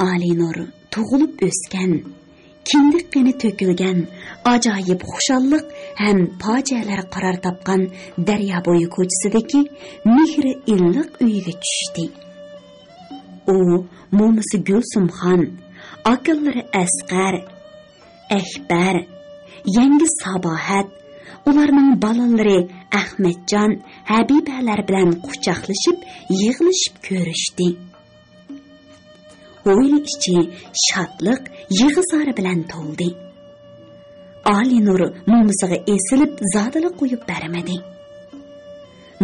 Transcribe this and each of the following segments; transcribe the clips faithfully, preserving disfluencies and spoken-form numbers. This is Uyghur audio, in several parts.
ئالىنۇر تۇغۇلۇپ ئۆسكەن، كىندىك قېنى تۆكۈلگەن، ئاجايىپ خۇشاللىق ھەم پاجىئەلەر قارار تاپقان دەريا بويى كوچىسىدىكى مېھرى ئىللىق ئۆيىگە چۈشتى. ئۇ مومىسى گۈلسۈمخان، ئاكىلىرى ئەسقەر، ئەكبەر، يەڭگە ساباھەت، ئۇلارنىڭ بالىلىرى ئەخمەتجان، ھەبىبەلەر بىلەن قۇچاقلىشىپ، يىغلىشىپ كۆرۈشتى. ھويلا ئىچى شادلىق، يىغا-زار بىلەن تولدى. ئالىنۇر مومىسىغا ئېسىلىپ، زادىلا قويۇپ بەرمىدى.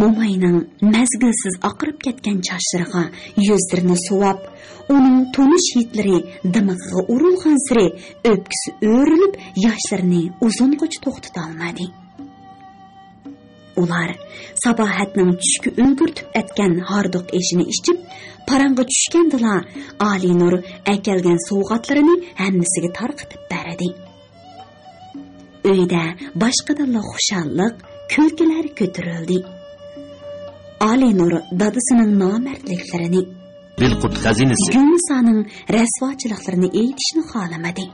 موماينىڭ مەزگىلسىز ئاقىرىپ كەتكەن چاچلىرىغا يۈزلىرىنى سۇۋاپ، ئۇنىڭ تونۇش ھىدلىرى دىمىقىغا ئۇرۇلغانسېرى ئۆپكىسى ئۆرۈلۈپ، ياشلىرىنى ئۇزۇنغىچە توختىتالمىدى. ئۇلار ساباھەتنىڭ چۈشكە ئۈلگۈرتۈپ ئەتكەن ھاردۇق ئېشىنى ئىچىپ، پاراڭغا چۈشكەندىلا، ئالىنۇر ئەكەلگەن سوۋغاتلىرىنى ھەممىسىگە تارقىتىپ بەردى. ئۆيدە باشقىدىنلا خۇشاللىق، كۈلكىلەر كۆتۈرۈلدى. ئالىنۇر دادىسىنىڭ نامەردلىكلىرىنى، بىلقۇرت خەزىنىسى، گۈلنىسانىڭ رەسۋاچىلىقلىرىنى ئېيتىشنى خالىمىدى.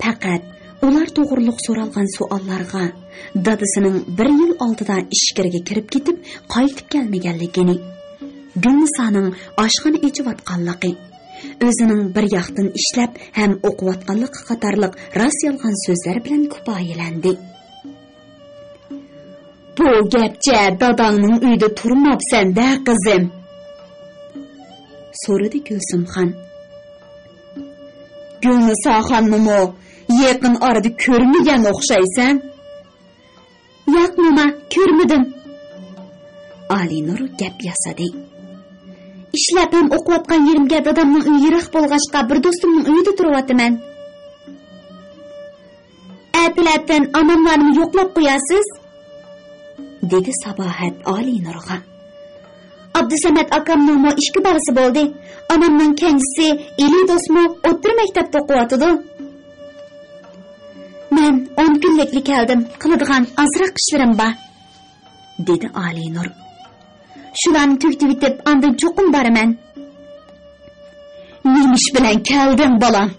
پەقەت ئۇلار توغرۇلۇق سورالغان سوئاللارغا دادىسىنىڭ بىر يىل ئالدىدا ئىچكىرىگە كىرىپ كېتىپ، قايتىپ كەلمىگەنلىكىنى، گۈلنىسانىڭ ئاشخانا ئېچىۋاتقانلىقى، ئۆزىنىڭ بىر ياقتىن ئىشلەپ ھەم ئوقۇۋاتقانلىقى قاتارلىق راست-يالغان سۆزلەر بىلەن كۇپايىلەندى. «بۇ گەپچە داداڭنىڭ ئۆيىدە تۇرماپسەن-دە، قىزىم؟» سورىدى گۈلسۈمخان. «گۈلنىساخاننىمۇ يېقىن ئارىدا كۆرمىگەن ئوخشايسەن.» «ياق، موما، كۆرمىدىم.» ئالىنۇر گەپ ياسىدى. «ئىشلەپ ھەم ئوقۇۋاتقان يېرىمگە دادامنىڭ ئۆيى يىراق بولغاچقا، بىر دوستۇمنىڭ ئۆيىدە تۇرۇۋاتىمەن.» «ئەتىلەتەن ئاناملارنىمۇ يوقلاپ قويارسىز؟» دېدى ساباھەت ئالىنۇرغا. «ئابدۇسەمەت ئاكامنىڭمۇ ئىككى بالىسى بولدى. ئانامنىڭ كەنجىسى ئېلى دوستمۇ ئوتتۇرا مەكتەپتە ئوقۇۋاتىدۇ.» «مەن ئون كۈنلۈكلا كەلدىم، قىلىدىغان ئازراق ئىشلىرىم بار.» دېدى ئالىنۇر. «شۇلارنى تۈگىتىۋېتىپ، ئاندىن چوقۇم بارىمەن.» «نېمە ئىش بىلەن كەلدىڭ، بالام؟»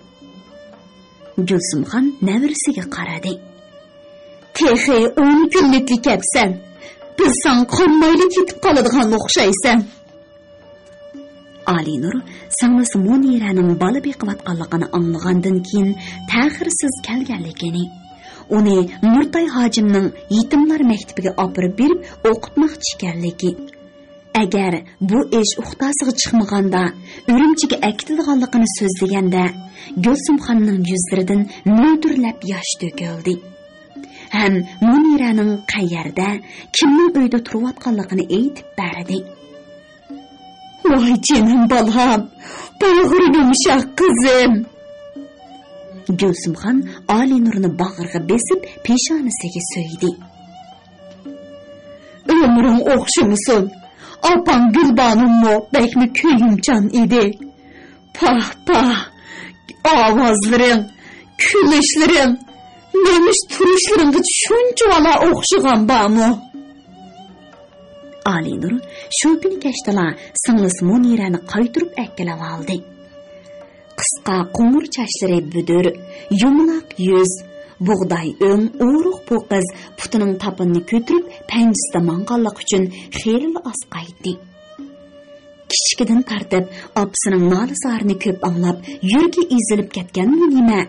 گۈلسۈمخان نەۋرىسىگە قارىدى. «تېخى ئون كۈنلۈكلا كەپسەن. بىز ساڭا قانمايلا كېتىپ قالىدىغان ئوخشايسەن.» ئالىنۇر سىڭلىسى مۇنىرەنىڭ بالا بېقىۋاتقانلىقىنى ئاڭلىغاندىن كېيىن، تەخىرسىز كەلگەنلىكىنى، ئۇنى نۇرتاي ھاجىمنىڭ يېتىملار مەكتىپىگە ئاپىرىپ بېرىپ ئوقۇتماقچى ئىكەنلىكى، ئەگەر بۇ ئىش ئۇختاسىغا چىقمىغاندا، ئۈرۈمچىگە ئەكېتىدىغانلىقىنى سۆزلىگەندە، گۈلسۈمخاننىڭ يۈزلىرىدىن مۆلدۈرلەپ ياش تۆكۈلدى. ھەم مۇنىرەنىڭ قەيەردە، كىمنىڭ ئۆيىدە تۇرۇۋاتقانلىقىنى ئېيتىپ بەردى. «ۋاي جېنىم بالام، باغرىم يۇمشاق قىزىم!» گۈلسۈمخان ئالىنۇرنى باغرىغا بېسىپ، پېشانىسىگە سۆيدى. «ئۆمرۈڭ ئوخشىمىسۇن. ئاپاڭ گۈلبانۇممۇ بەكمۇ كۆيۈمچان ئىدى. پاھ، پاھ، ئاۋازلىرىڭ، كۈلۈشلىرىڭ، نېمىش تۇرۇشلىرىڭغا شۇنچىۋالا ئوخشىغان بارمۇ؟» ئالىنۇر شۇ كۈنى كەچتىلا سىڭلىسى مۇنىرەنى قايتۇرۇپ ئەكېلىۋالدى. قىسقا قوڭۇر چاچلىرى بۈدۈر، يۇمىلاق يۈز، بۇغداي ئۆڭ، ئورۇق پوقىز، پۇتىنىڭ تاپىنىنى كۆتۈرۈپ، پەنجىسىدە ماڭغانلىقى ئۈچۈن خېلىلا ئاسقايتتى. كىچىكىدىن تارتىپ ئاپىسىنىڭ نالە-زارىنى كۆپ ئاڭلاپ، يۈرىكى ئېزىلىپ كەتكەنمۇ نېمە؟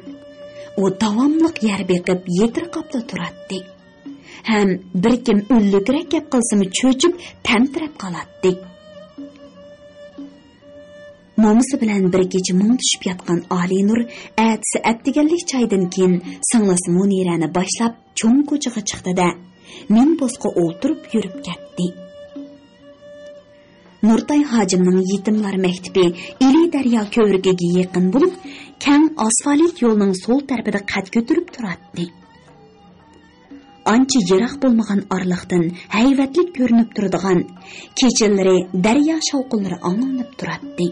ئۇ داۋاملىق يەر بېقىپ، يېتىرقاپلا تۇراتتى. ھەم بىر كىم ئۈنلۈكرەك گەپ قىلسىمۇ چۆچۈپ، تەمتىرەپ قالاتتى. مومىسى بىلەن بىر كېچە مۇڭدىشىپ ياتقان ئالىنۇر ئەتىسى ئەتىگەنلىك چايدىن كېيىن سىڭلىسى مۇنىرەنى باشلاپ چوڭ كوچىغا چىقتى-دە، مىنىبۇسقا ئولتۇرۇپ يۈرۈپ كەتتى. نۇرتاي ھاجىمنىڭ يېتىملار مەكتىپى ئىلى دەريا كۆۋرۈكىگە يېقىن بولۇپ، كەڭ ئاسفالت يولنىڭ سول تەرىپىدە قەد كۆتۈرۈپ تۇراتتى. ئانچە يىراق بولمىغان ئارىلىقتىن ھەيۋەتلىك كۆرۈنۈپ تۇرىدىغان، كېچىلىرى دەريا شاۋقۇنلىرى ئاڭلىنىپ تۇراتتى.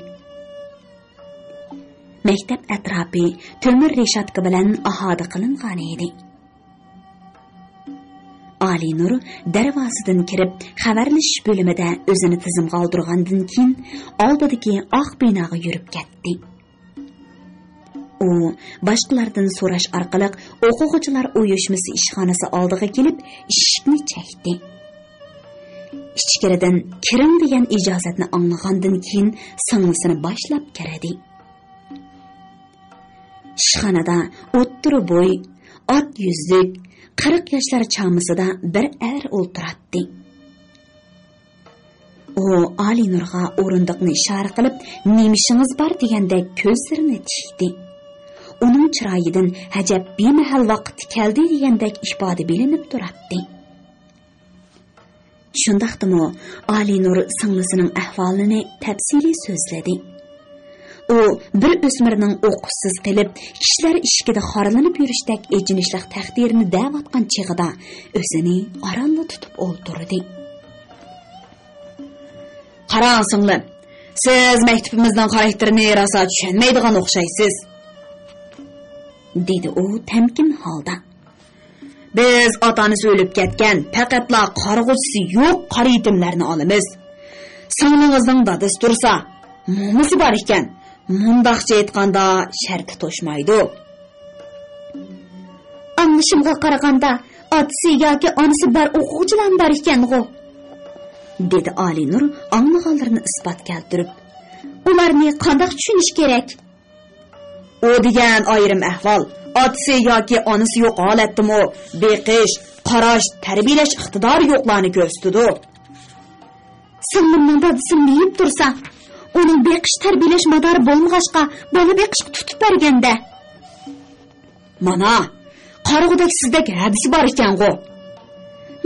مەكتەپ ئەتراپى تۆمۈر رېشاتكا بىلەن ئاھاتە قىلىنغان ئىدى. ئالىينۇر دەرۋازىدىن كىرىپ، خەۋەرلىشىش بۆلۈمىدە ئۆزىنى تىزىمغا ئالدۇرغاندىن كېيىن، ئالدىدىكى ئاق بىناغا يۈرۈپ كەتتى. ئۇ باشقىلاردىن سوراش ئارقىلىق ئوقۇغۇچىلار ئۇيۇشمىسى ئىشخانىسى ئالدىغا كېلىپ، ئىشىكنى چەكتى. ئىچكىرىدىن «كىرىڭ» دېگەن ئىجازەتنى ئاڭلىغاندىن كېيىن، سىڭلىسىنى باشلاپ كىردى. ئىشخانىدا ئوتتۇرا بوي، ئات يۈزلۈك، قىرىق ياشلار چامىسىدا بىر ئەر ئولتۇراتتى. ئۇ ئالىينۇرغا ئورۇندۇقنى ئىشارە قىلىپ، «نېمە ئىشىڭىز بار؟» دېگەندەك كۆزلىرىنى تىكتى. ئۇنىڭ چىرايىدىن «ھەجەپ، بىمەھەل ۋاقىتتا كەلدى» دېگەندەك ئىپادە بىلىنىپ تۇراتتى. شۇنداقتىمۇ ئالىينۇر سىڭلىسىنىڭ ئەھۋالىنى تەپسىلىي سۆزلىدى. ئۇ بىر ئۆسمۈرنىڭ ئوقۇشسىز قېلىپ، كىشىلەر ئىشىكىدە خارلىنىپ يۈرۈشتەك ئېچىنىشلىق تەقدىرىنى دەۋاتقان چېغىدا ئۆزىنى ئارانلا تۇتۇپ ئولتۇردى. «قاراڭ سىڭلىم، سىز مەكتىپىمىزنىڭ خاراكتېرىنى راسا چۈشەنمەيدىغان ئوخشايسىز»، دېدى ئۇ تەمكىن ھالدا. «بىز ئاتا-ئانىسى ئۆلۈپ كەتكەن، پەقەتلا قارىغۇچىسى يوق قارا يېتىملەرنى ئالىمىز. سىڭلىڭىزنىڭ دادىسى تۇرسا، مومىسى بار ئىكەن، مۇنداقچە ئېيتقاندا شەرتى توشمايدۇ.» «ئاڭلىشىمغا قارىغاندا، ئاتىسى ياكى ئانىسى بار ئوقۇغۇچىلارمۇ بار ئىكەنغۇ؟» دېدى ئالىينۇر ئاڭلىغانلىرىنى ئىسپات كەلتۈرۈپ. «ئۇلارنى قانداق چۈشىنىش كېرەك؟» «ئۇ دېگەن ئايرىم ئەھۋال. ئاتىسى ياكى ئانىسى يوق ھالەتتىمۇ بېقىش، قاراش، تەربىيەلەش ئىقتىدارى يوقلارنى كۆرسىتىدۇ.» «سىڭلىمنىڭ دادىسى مېيىپ تۇرسا، ئۇنىڭ بېقىش، تەربىيەلەش مادارى بولمىغاچقا، بالا بېقىشقا تۇتۇپ بەرگەندە.» «مانا، قارىغۇدەك سىزدەك ھەدىسى بار ئىكەنغۇ.»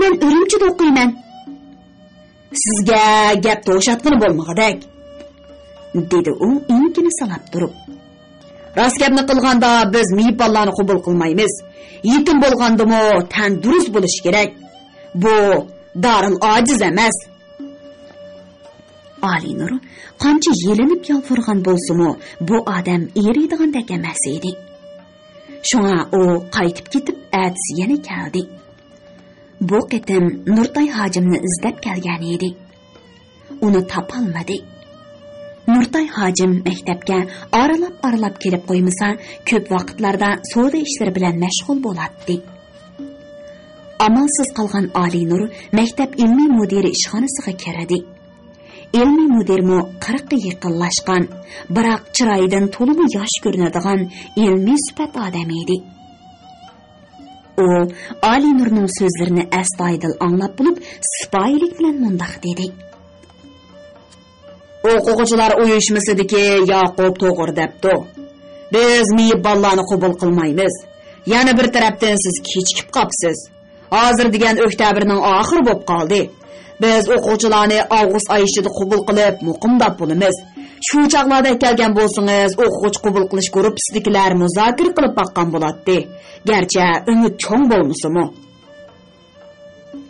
«مەن ئۈرۈمچىدە ئوقۇيمەن.» «سىزگە گەپ توشاتقىنى بولمىغۇدەك»، دېدى ئۇ ئېڭىكىنى سالاپ تۇرۇپ. «راست گەپنى قىلغاندا، بىز مېيىپ بالىلارنى قوبۇل قىلمايمىز. يېتىم بولغاندىمۇ تەندۇرۇست بولۇشى كېرەك. بۇ دارىل ئاجىز ئەمەس.» ئالىنۇر قانچە يېلىنىپ يالۋۇرغان بولسىمۇ، بۇ ئادەم ئېرىيدىغاندەك ئەمەس ئىدى. شۇڭا ئۇ قايتىپ كېتىپ، ئەتىسى يەنە كەلدى. بۇ قېتىم نۇرتاي ھاجىمنى ئىزدەپ كەلگەن ئىدى. ئۇنى تاپالمىدى. نۇرتاي ھاجىم مەكتەپكە ئارىلاپ-ئارىلاپ كېلىپ قويمىسا، كۆپ ۋاقىتلاردا سودا ئىشلىرى بىلەن مەشغۇل بولاتتى. ئامالسىز قالغان ئالىنۇر مەكتەپ ئىلمىي مۇدىرى ئىشخانىسىغا كىردى. ئىلمىي مۇدىرمۇ قىرىققا يېقىنلاشقان، بىراق چىرايىدىن تولىمۇ ياش كۆرۈنىدىغان ئىلمىي سۈپەت ئادەم ئىدى. ئۇ ئالىنۇرنىڭ سۆزلىرىنى ئەستايىدىل ئاڭلاپ بولۇپ، سىپايىلىك بىلەن مۇنداق دېدى: «ئوقۇغۇچىلار ئۇيۇشمىسىدىكى ياقۇپ توغرا دەپتۇ. بىز مېيىپ بالىلارنى قوبۇل قىلمايمىز. يەنە بىر تەرەپتىن سىز كېچىكىپ قاپسىز. ھازىر دېگەن ئۆكتەبىرنىڭ ئاخىرى بولۇپ قالدى. بىز ئوقۇغۇچىلارنى ئاۋغۇست ئايى ئىچىدە قوبۇل قىلىپ، مۇقىمداپ بولىمىز. شۇ چاغلاردا كەلگەن بولسىڭىز، ئوقۇغۇچى قوبۇل قىلىش گۇرۇپپىسىدىكىلەر مۇزاكىرە قىلىپ باققان بولاتتى، گەرچە ئۈمىد چوڭ بولمىسىمۇ.»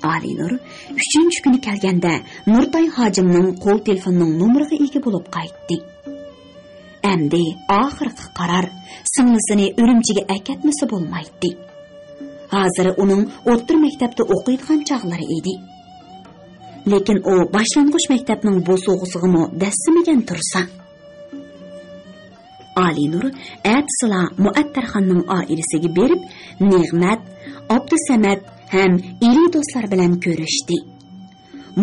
ئالىنۇر ئۈچىنچى كۈنى كەلگەندە، نۇرتاي ھاجىمنىڭ قول تېلېفونىنىڭ نومۇرىغا ئىگە بولۇپ قايتتى. ئەمدى ئاخىرقى قارار، سىڭلىسىنى ئۈرۈمچىگە ئەكەتمىسە بولمايتتى. ھازىر ئۇنىڭ ئوتتۇرا مەكتەپتە ئوقۇيدىغان چاغلىرى ئىدى. لېكىن ئۇ باشلانغۇچ مەكتەپنىڭ بوسۇغىسىغىمۇ دەسسىمىگەن تۇرسا. ئالىنۇر ئەتىسىلا مۇئەتتەرخاننىڭ ئائىلىسىگە بېرىپ، نېغمەت، ئابدۇسەمەت ھەم ئىلى دوستلار بىلەن كۆرۈشتى.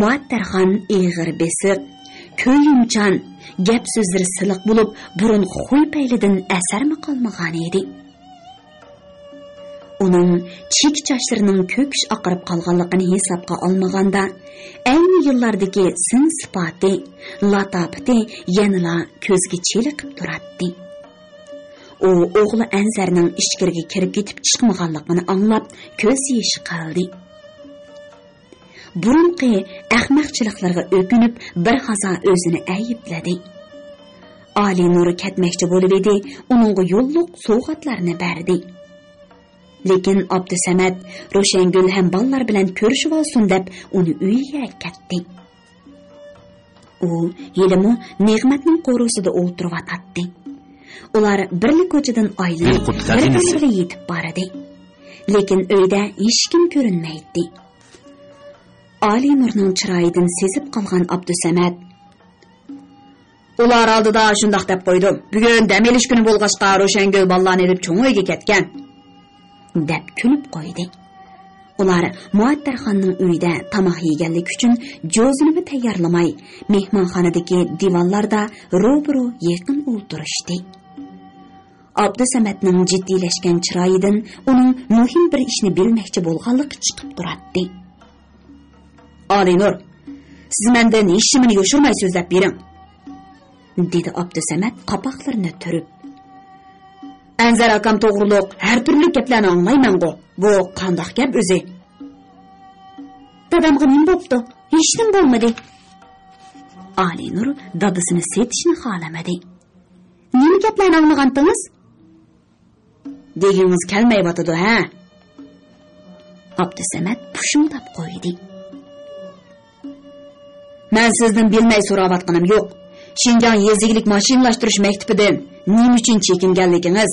مۇئەتتەرخان ئېغىر بېسىق، كۆيۈمچان، گەپ-سۆزلىرى سىلىق بولۇپ، بۇرۇنقى خۇي-پەيلىدىن ئەسەرمۇ قالمىغانىدى. ئۇنىڭ چېكە چاچلىرىنىڭ كۆكۈش ئاقىرىپ قالغانلىقىنى ھېسابقا ئالمىغاندا، ئەينى يىللاردىكى سىن-سىپاتى، لاتاپىتى يەنىلا كۆزگە چېلىقىپ تۇراتتى. ئۇ ئوغلى ئەنزەرنىڭ ئىچكىرىگە كىرىپ كېتىپ چىقمىغانلىقىنى ئاڭلاپ، كۆز يېشى قىلدى. بۇرۇنقى ئەخمەقچىلىقلىرىغا ئۆكۈنۈپ، بىر ھازا ئۆزىنى ئەيىبلىدى. ئالىنۇر كەتمەكچى بولۇۋىدى، ئۇنىڭغا يوللۇق سوۋغاتلارنى بەردى. لېكىن ئابدۇسەمەت روشەنگۈل ھەم بالىلار بىلەن كۆرۈشۈۋالسۇن دەپ، ئۇنى ئۆيىگە ئەكەتتى. ئۇ ھېلىمۇ نېغمەتنىڭ قورۇسىدا ئولتۇرۇۋاتاتتى. ئۇلار بىرلا كوچىدىن ئايلىنىپ، بىر بىرى بىلەن يېتىپ باردى. لېكىن ئۆيدە ھېچكىم كۆرۈنمەيتتى. ئالىنۇرنىڭ چىرايىدىن سېزىپ قالغان ئابدۇسەمەت، ئۇلار ئالدىدا شۇنداق دەپ قويدۇم. بۈگۈن دەم ئېلىش كۈنى بولغاچقا، روشەنگۈل بالىلارنى ئېلىپ چوڭ ئۆيگە كەتكەن، دەپ كۈلۈپ قويدى. ئۇلار مۇئەتتەرخاننىڭ ئۆيىدە تاماق يېگەنلىكى ئۈچۈن جوزىنىمۇ تەييارلىماي، مېھمانخانىدىكى دىۋانلاردا روبىرو يېقىن ئولتۇرۇشتى. ئابدۇسەمەتنىڭ جىددىيلەشكەن چىرايىدىن ئۇنىڭ مۇھىم بىر ئىشنى بىلمەكچى بولغانلىقى چىقىپ تۇراتتى. ئالىنۇر، سىز مەندىن ھېچنېمىنى يوشۇرماي سۆزلەپ بېرىڭ، دېدى ئابدۇسەمەت قاپاقلىرىنى تۈرۈپ. ئەنزەر ئاكام توغرۇلۇق ھەر تۈرلۈك گەپلەرنى ئاڭلايمەنغۇ، بۇ قانداق گەپ ئۆزى؟ دادامغا نېمە بوپتۇ؟ ھېچنېمە بولمىدى. ئالىنۇر دادىسىنى سېتىشنى خالىمىدى. نېمە گەپلەرنى ئاڭلىغانتىڭىز؟ دېگىڭىز كەلمەيۋاتىدۇ ھە؟ ئابدۇسەمەت پۇشۇڭداپ قويدى. مەن سىزدىن بىلمەي سوراۋاتقىنىم يوق. شىنجاڭ يېزا ئىگىلىك ماشىنىلاشتۇرۇش مەكتىپىدىن نېمە ئۈچۈن چېكىنگەنلىكىڭىز،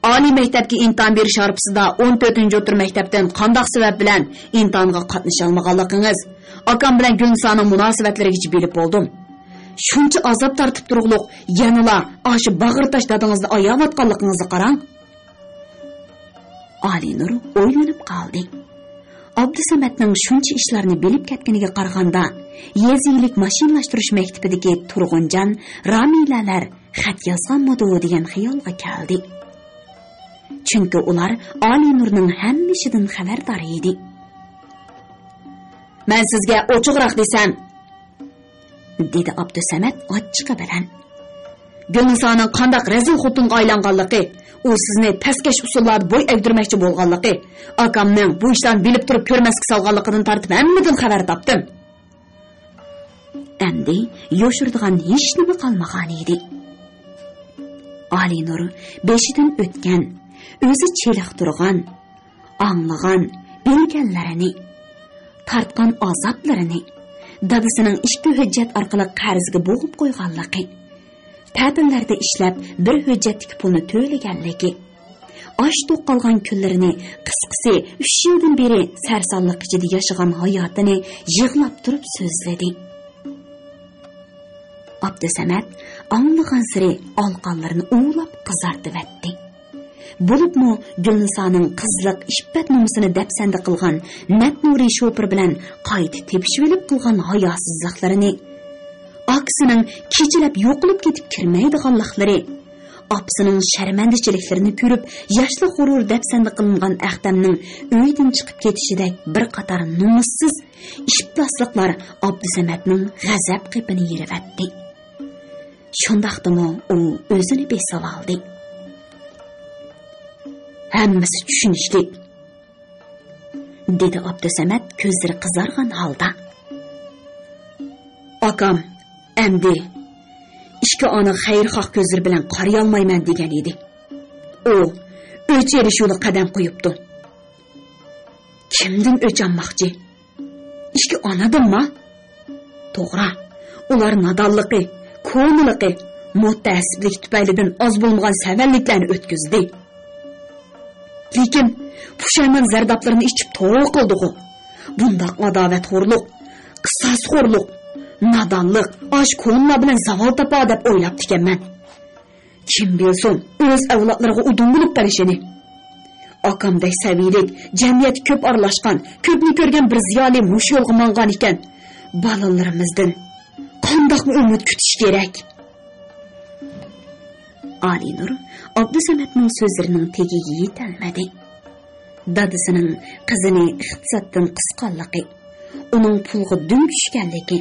ئالىي مەكتەپكە ئىمتىھان بېرىش ھارپىسىدا ئون تۆتىنچى ئوتتۇرا مەكتەپتىن قانداق سەۋەب بىلەن ئىمتىھانغا قاتنىشالمىغانلىقىڭىز، ئاكام بىلەن گۈلنىسانىڭ مۇناسىۋەتلىرىگىچە بىلىپ بولدۇم. شۇنچە ئازاب تارتىپ تۇرۇقلۇق يەنىلا ئاشۇ باغرى تاش دادىڭىزنى ئاياۋاتقانلىقىڭىزنى قاراڭ. ئالىنۇر ئويلىنىپ قالدى. ئابدۇسەمەتنىڭ شۇنچە ئىشلارنى بىلىپ كەتكىنىگە قارىغاندا، يېزا ئىگىلىك ماشىنىلاشتۇرۇش مەكتىپىدىكى تۇرغۇنجان، رامىلەلەر خەت يازغانمىدۇ دېگەن خىيالغا كەلدى. چۈنكى ئۇلار ئالىنۇرنىڭ ھەممە ئىشىدىن خەۋەردار ئىدى. مەن سىزگە ئوچۇقراق دېسەم، دېدى ئابدۇسەمەت ئاچچىقى بىلەن. گۈلنىسانىڭ قانداق رەزىل خوتۇنغا ئايلانغانلىقى، ئۇ سىزنى پەسكەش ئۇسۇللاردا بوي ئەگدۈرمەكچى بولغانلىقى، ئاكامنىڭ بۇ ئىشلارنى بىلىپ تۇرۇپ كۆرمەسكە سالغانلىقىدىن تارتىپ ھەممىدىن خەۋەر تاپتىم. ئەمدى يوشۇرىدىغان ھېچنېمە قالمىغانىدى. ئالىنۇر بېشىدىن ئۆتكەن، ئۆزى چېلىقتۇرغان، ئاڭلىغان، بىلگەنلىرىنى، تارتقان ئازابلىرىنى، دادىسىنىڭ ئىككى ھۆججەت ئارقىلىق قەرزگە بوغۇپ قويغانلىقى، تەتىللەردە ئىشلەپ بىر ھۆججەتتىكى پۇلنى تۆلىگەنلىكى، ئاچ توق قالغان كۈنلىرىنى، قىسقىسى، ئۈچ يىلدىن بېرى سەرسانلىق ئىچىدە ياشىغان ھاياتىنى يىغلاپ تۇرۇپ سۆزلىدى. ئابدۇسەمەت ئاڭلىغانسېرى ئالىقانلىرىنى ئۇۋىلاپ قىزارتىۋەتتى. بولۇپمۇ گۈلنىسانىڭ قىزلىق ئىپپەت نومۇسىنى دەپسەندە قىلغان نەتنۇرى شوپۇر بىلەن قايتا تېپىشىۋېلىپ قىلغان ھاياسىزلىقلىرىنى، ئاكىسىنىڭ كېچىلەپ يوقىلىپ كېتىپ كىرمەيدىغانلىقلىرى، ئاپىسىنىڭ شەرمەندىچىلىكلىرىنى كۆرۈپ، ياشلىق غۇرۇرى دەپسەندە قىلىنغان ئەختەمنىڭ ئۆيدىن چىقىپ كېتىشىدەك بىر قاتار نومۇسسىز، ئىپلاسلىقلار ئابدۇسەمەتنىڭ غەزەپ قېپىنى يېرىۋەتتى. شۇنداقتىمۇ ئۇ ئۆزىنى بېسىۋالدى. ھەممىسى چۈشىنىشلىك، دېدى ئابدۇسەمەت كۆزلىرى قىزارغان ھالدا. ئاكام ئەمدى ئىككى ئانا خەيرخاھ كۆزلىرى بىلەن قارىيالمايمەن دېگەن ئىدى. ئۇ ئۆچ ئېلىش يولىغا قەدەم قويۇپتۇ. كىمدىن ئۆچ ئالماقچى؟ ئىككى ئانىدىنما؟ توغرا، ئۇلار نادانلىقى، كونىلىقى، مۇتەئەسسىپلىكى تۈپەيلىدىن ئاز بولمىغان سەۋەنلىكلەرنى ئۆتكۈزدى. لېكىن پۇشايمان زەردابلىرىنى ئىچىپ توۋا قىلدىغۇ. بۇنداق ئاداۋەتخورلۇق، قىساسخورلۇق، نادانلىق ئاشۇ كونىلار بىلەن زاۋال تاپار دەپ ئويلاپتىكەنمەن. كىم بىلسۇن، ئۆز ئەۋلادلىرىغا ئۇدۇل بولۇپ قېلىشىنى. ئاكامدەك سەۋىيلىك، جەمئىيەتكە كۆپ ئارىلاشقان، كۆپنى كۆرگەن بىر زىيالىي مۇشۇ يولغا ماڭغان ئىكەن، بالىلىرىمىزدىن قانداقمۇ ئۈمىد كۈتۈش كېرەك؟ ئالىنۇر ئابدۇسەمەتنىڭ سۆزلىرىنىڭ تېگىگە يېتەلمىدى. دادىسىنىڭ قىزىنى ئىقتىسادتىن قىسقانلىقى، ئۇنىڭ پۇلغا دۈم چۈشكەنلىكى،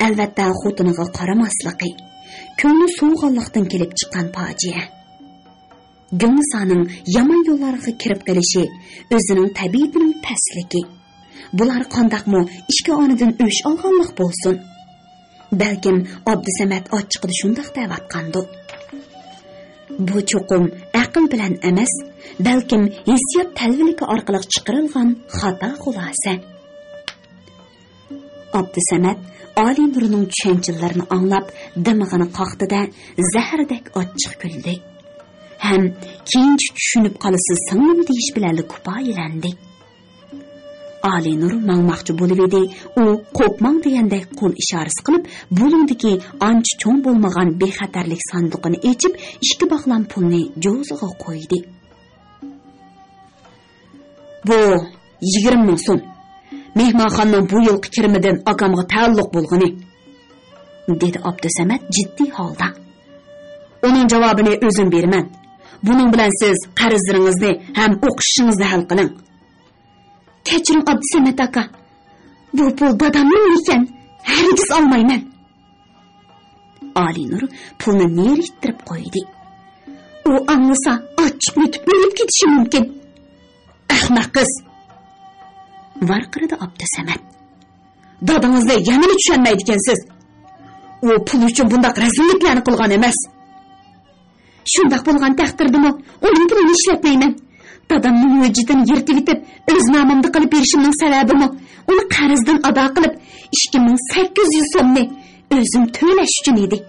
ئەلۋەتتە خوتۇنىغا قارىماسلىقى، كۆڭلى سوۋۇغانلىقتىن كېلىپ چىققان پاجىئە. گۈلنىسانىڭ يامان يوللارغا كىرىپ قېلىشى ئۆزىنىڭ تەبىئىتىنىڭ پەسلىكى. بۇلار قانداقمۇ ئىككى ئانىدىن ئۆچ ئالغانلىق بولسۇن؟ بەلكىم ئابدۇسەمەت ئاچچىقىدا شۇنداق دەۋاتقاندۇ. بۇ چوقۇم ئەقىل بىلەن ئەمەس، بەلكىم ھېسسىيات تەلۋىلىكى ئارقىلىق چىقىرىلغان خاتا خۇلاسە. ئابدۇسەمەت ئالىنۇرنىڭ چۈشەنچىلىرىنى ئاڭلاپ، دىمىغىنى قاقتى-دە، زەھەردەك ئاچچىق كۈلدى. ھەم «كېيىنچە چۈشىنىپ قالىسىز، سىڭلىم» دېيىش بىلەنلا كۇپايىلەندى. ئالىنۇر ماڭماقچى بولۇۋىدى، ئۇ قوپماڭ دېگەندەك قول ئىشارىسى قىلىپ، بۇلۇڭدىكى ئانچە چوڭ بولمىغان بىخەتەرلىك ساندۇقىنى ئېچىپ، ئىككى باغلام پۇلنى جوزىغا قويدى. بۇ يىگىرمە مىڭ سوم. مېھمانخانىنىڭ بۇ يىلقى كىرىمىدىن ئاكامغا تەئەللۇق بولغىنى، دېدى ئابدۇسەمەت جىددىي ھالدا. ئۇنىڭ جاۋابىنى ئۆزۈم بېرىمەن. بۇنىڭ بىلەن سىز قەرزلىرىڭىزنى ھەم ئوقۇشىڭىزنى ھەل قىلىڭ. كەچۈرۈڭ، ئابدۇسەمەت ئاكا. بۇ پۇل دادامنىڭ ئىكەن، ھەرگىز ئالمايمەن. ئالىنۇر پۇلنى نېرى ئىتتىرىپ قويدى. ئۇ ئاڭلىسا، ئاچچىقنى ئېتىپ ئۆلۈپ كېتىشى مۇمكىن. ئەخمەق قىز! ۋارقىرىدى ئابدۇسەمەت. دادىڭىزنى يەنىلا چۈشەنمەيدىكەنسىز. ئۇ پۇل ئۈچۈن بۇنداق رەزىللىكلەرنى قىلغان ئەمەس. شۇنداق بولغان تەقدىردىمۇ ئۇنىڭ پۇلىنى ئىشلەتمەيمەن. دادامنىڭ ھۆججىتىنى يىرتىۋېتىپ، ئۆز نامىمدا قىلىپ بېرىشىمنىڭ سەۋەبىمۇ ئۇنى قەرزدىن ئادا قىلىپ، ئىككى مىڭ سەككىز يۈز سومنى ئۆزۈم تۆلەش ئۈچۈن ئىدى.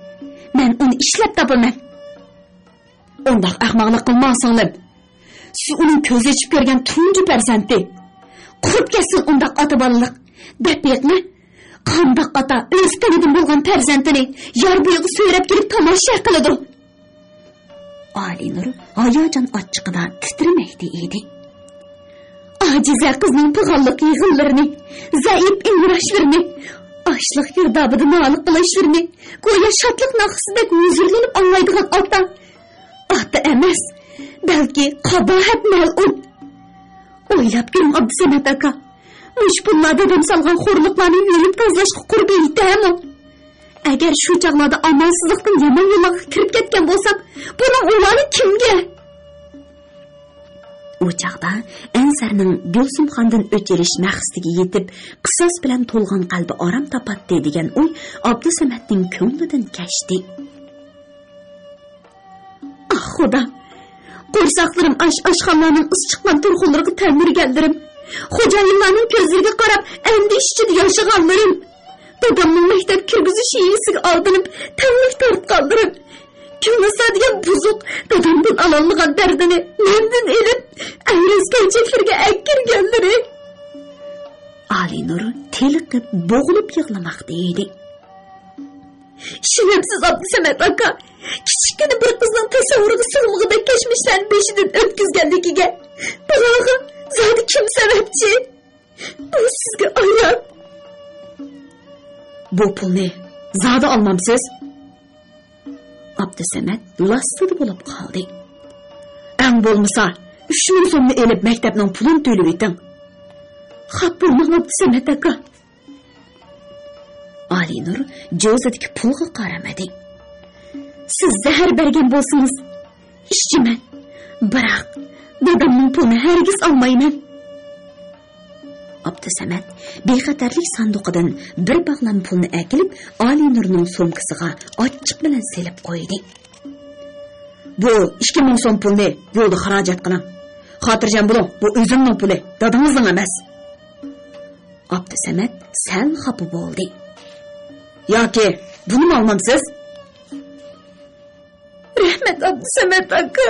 مەن ئۇنى ئىشلەپ تاپىمەن. ئۇنداق ئەخمەقلىق قىلماڭ، سىڭلىم. سىز ئۇنىڭ كۆز ئېچىپ كۆرگەن تۇنجى پەرزەنتى. قۇرۇپ كەتسۇن ئۇنداق ئاتا-بالىلىق. دەپ بېقىڭە، قانداق ئاتا ئۆز قېنىدىن بولغان پەرزەنتىنى يار بويىغا سۆرەپ كېلىپ تاماشا قىلىدۇ؟ ئالىنۇر ھاياجان ئاچچىقىدا تىترىمەكتە ئىدى. ئاجىزە قىزنىڭ پىغانلىق يىغىنلىرىنى، زەئىپ ئىڭراشلىرىنى، ئاچلىق گىردابىدا نالە قىلىشلىرىنى گويا شادلىق ناخشىسىدەك ھۇزۇرلىنىپ ئاڭلايدىغان ئاتا، ئاتا ئەمەس، بەلكى قاباھەت مەلئۇن. ئويلاپ كۆرۈڭ، ئابدۇسەمەت ئاكا. مۇشۇ پۇللار دادام سالغان خورلۇقلارنى يۇيۇپ تازىلاشقا قۇربى يېتەرمۇ؟ ئەگەر شۇ چاغلاردا ئامالسىزلىقتىن يامان يوللارغا كىرىپ كەتكەن بولسام، بۇنىڭ ئۇۋالى كىمگە؟ ئۇ چاغدا ئەنسەرنىڭ گۈلسۈمخاندىن ئۆچ ئېلىش مەقسىتىگە يېتىپ، قىساس بىلەن تولغان قەلبى ئارام تاپاتتى دېگەن ئوي ئابدۇسەمەتنىڭ كۆڭلىدىن كەچتى. ئاھ، خۇدا! قورساقلىرىم ئاچ، ئاشخانىلارنىڭ ئىس چىققان تۇرخۇنلىرىغا تەلمۈرگەنلىرىم، خوجايىنلارنىڭ كۆزلىرىگە قاراپ ئەندىشە ئىچىدە ياشىغانلىرىم، دادامنىڭ مەكتەپ كىرگۈزۈش ھىيلىسىگە ئالدىنىپ تەنلىك تارتقانلىرىم، كۈنلىسا دېگەن بۇزۇق دادامدىن ئالالمىغان دەردىنى مەندىن ئېلىپ، ئەيرەز كەلچەكلىرىگە ئەكىرگەنلىرى. ئالىنۇر تېلىقىپ، بوغۇلۇپ يىغلىماقتا ئىدى. شەرەپسىز ئابدۇسەمەت ئاكا، كىچىككىنە بىر قىزنىڭ تەسەۋۋۇرىغا سىغمىغۇدەك كەچمىشلەرنى بېشىدىن ئۆتكۈزگەنلىكىگە، بۇلارغا زادى كىم سەۋەبچى؟ بۇ سىزگە ئايان. بۇ پۇلنى زادى ئالمامسىز؟ ئابدۇسەمەت لاسسىدە بولۇپ قالدى. ئەڭ بولمىسا، ئۈچ مىڭ سومنى ئېلىپ، مەكتەپنىڭ پۇلىنى تۆلىۋېتىڭ. خاپا بولماڭ، ئابدۇسەمەت ئاكا. ئالىنۇر جوزىدىكى پۇلغا قارىمىدى. سىز زەھەر بەرگەن بولسىڭىز، ئىچىمەن. بىراق، دادامنىڭ پۇلىنى ھەرگىز ئالمايمەن. ئابدۇسەمەت بىخەتەرلىك ساندۇقىدىن بىر باغلام پۇلنى ئەكېلىپ، ئالىنۇرنىڭ سومكىسىغا ئاچچىق بىلەن سېلىپ قويدى. بۇ ئىككى مىڭ سوم پۇلنى يولدا خىراجەت قىلىڭ. خاتىرجەم بولۇڭ، بۇ ئۆزۈمنىڭ پۇلى، دادىڭىزنىڭ ئەمەس. ئابدۇسەمەت سەل خاپا بولدى. ياكى بۇنىمۇ ئالمامسىز؟ رەھمەت، ئابدۇسەمەت ئاكا.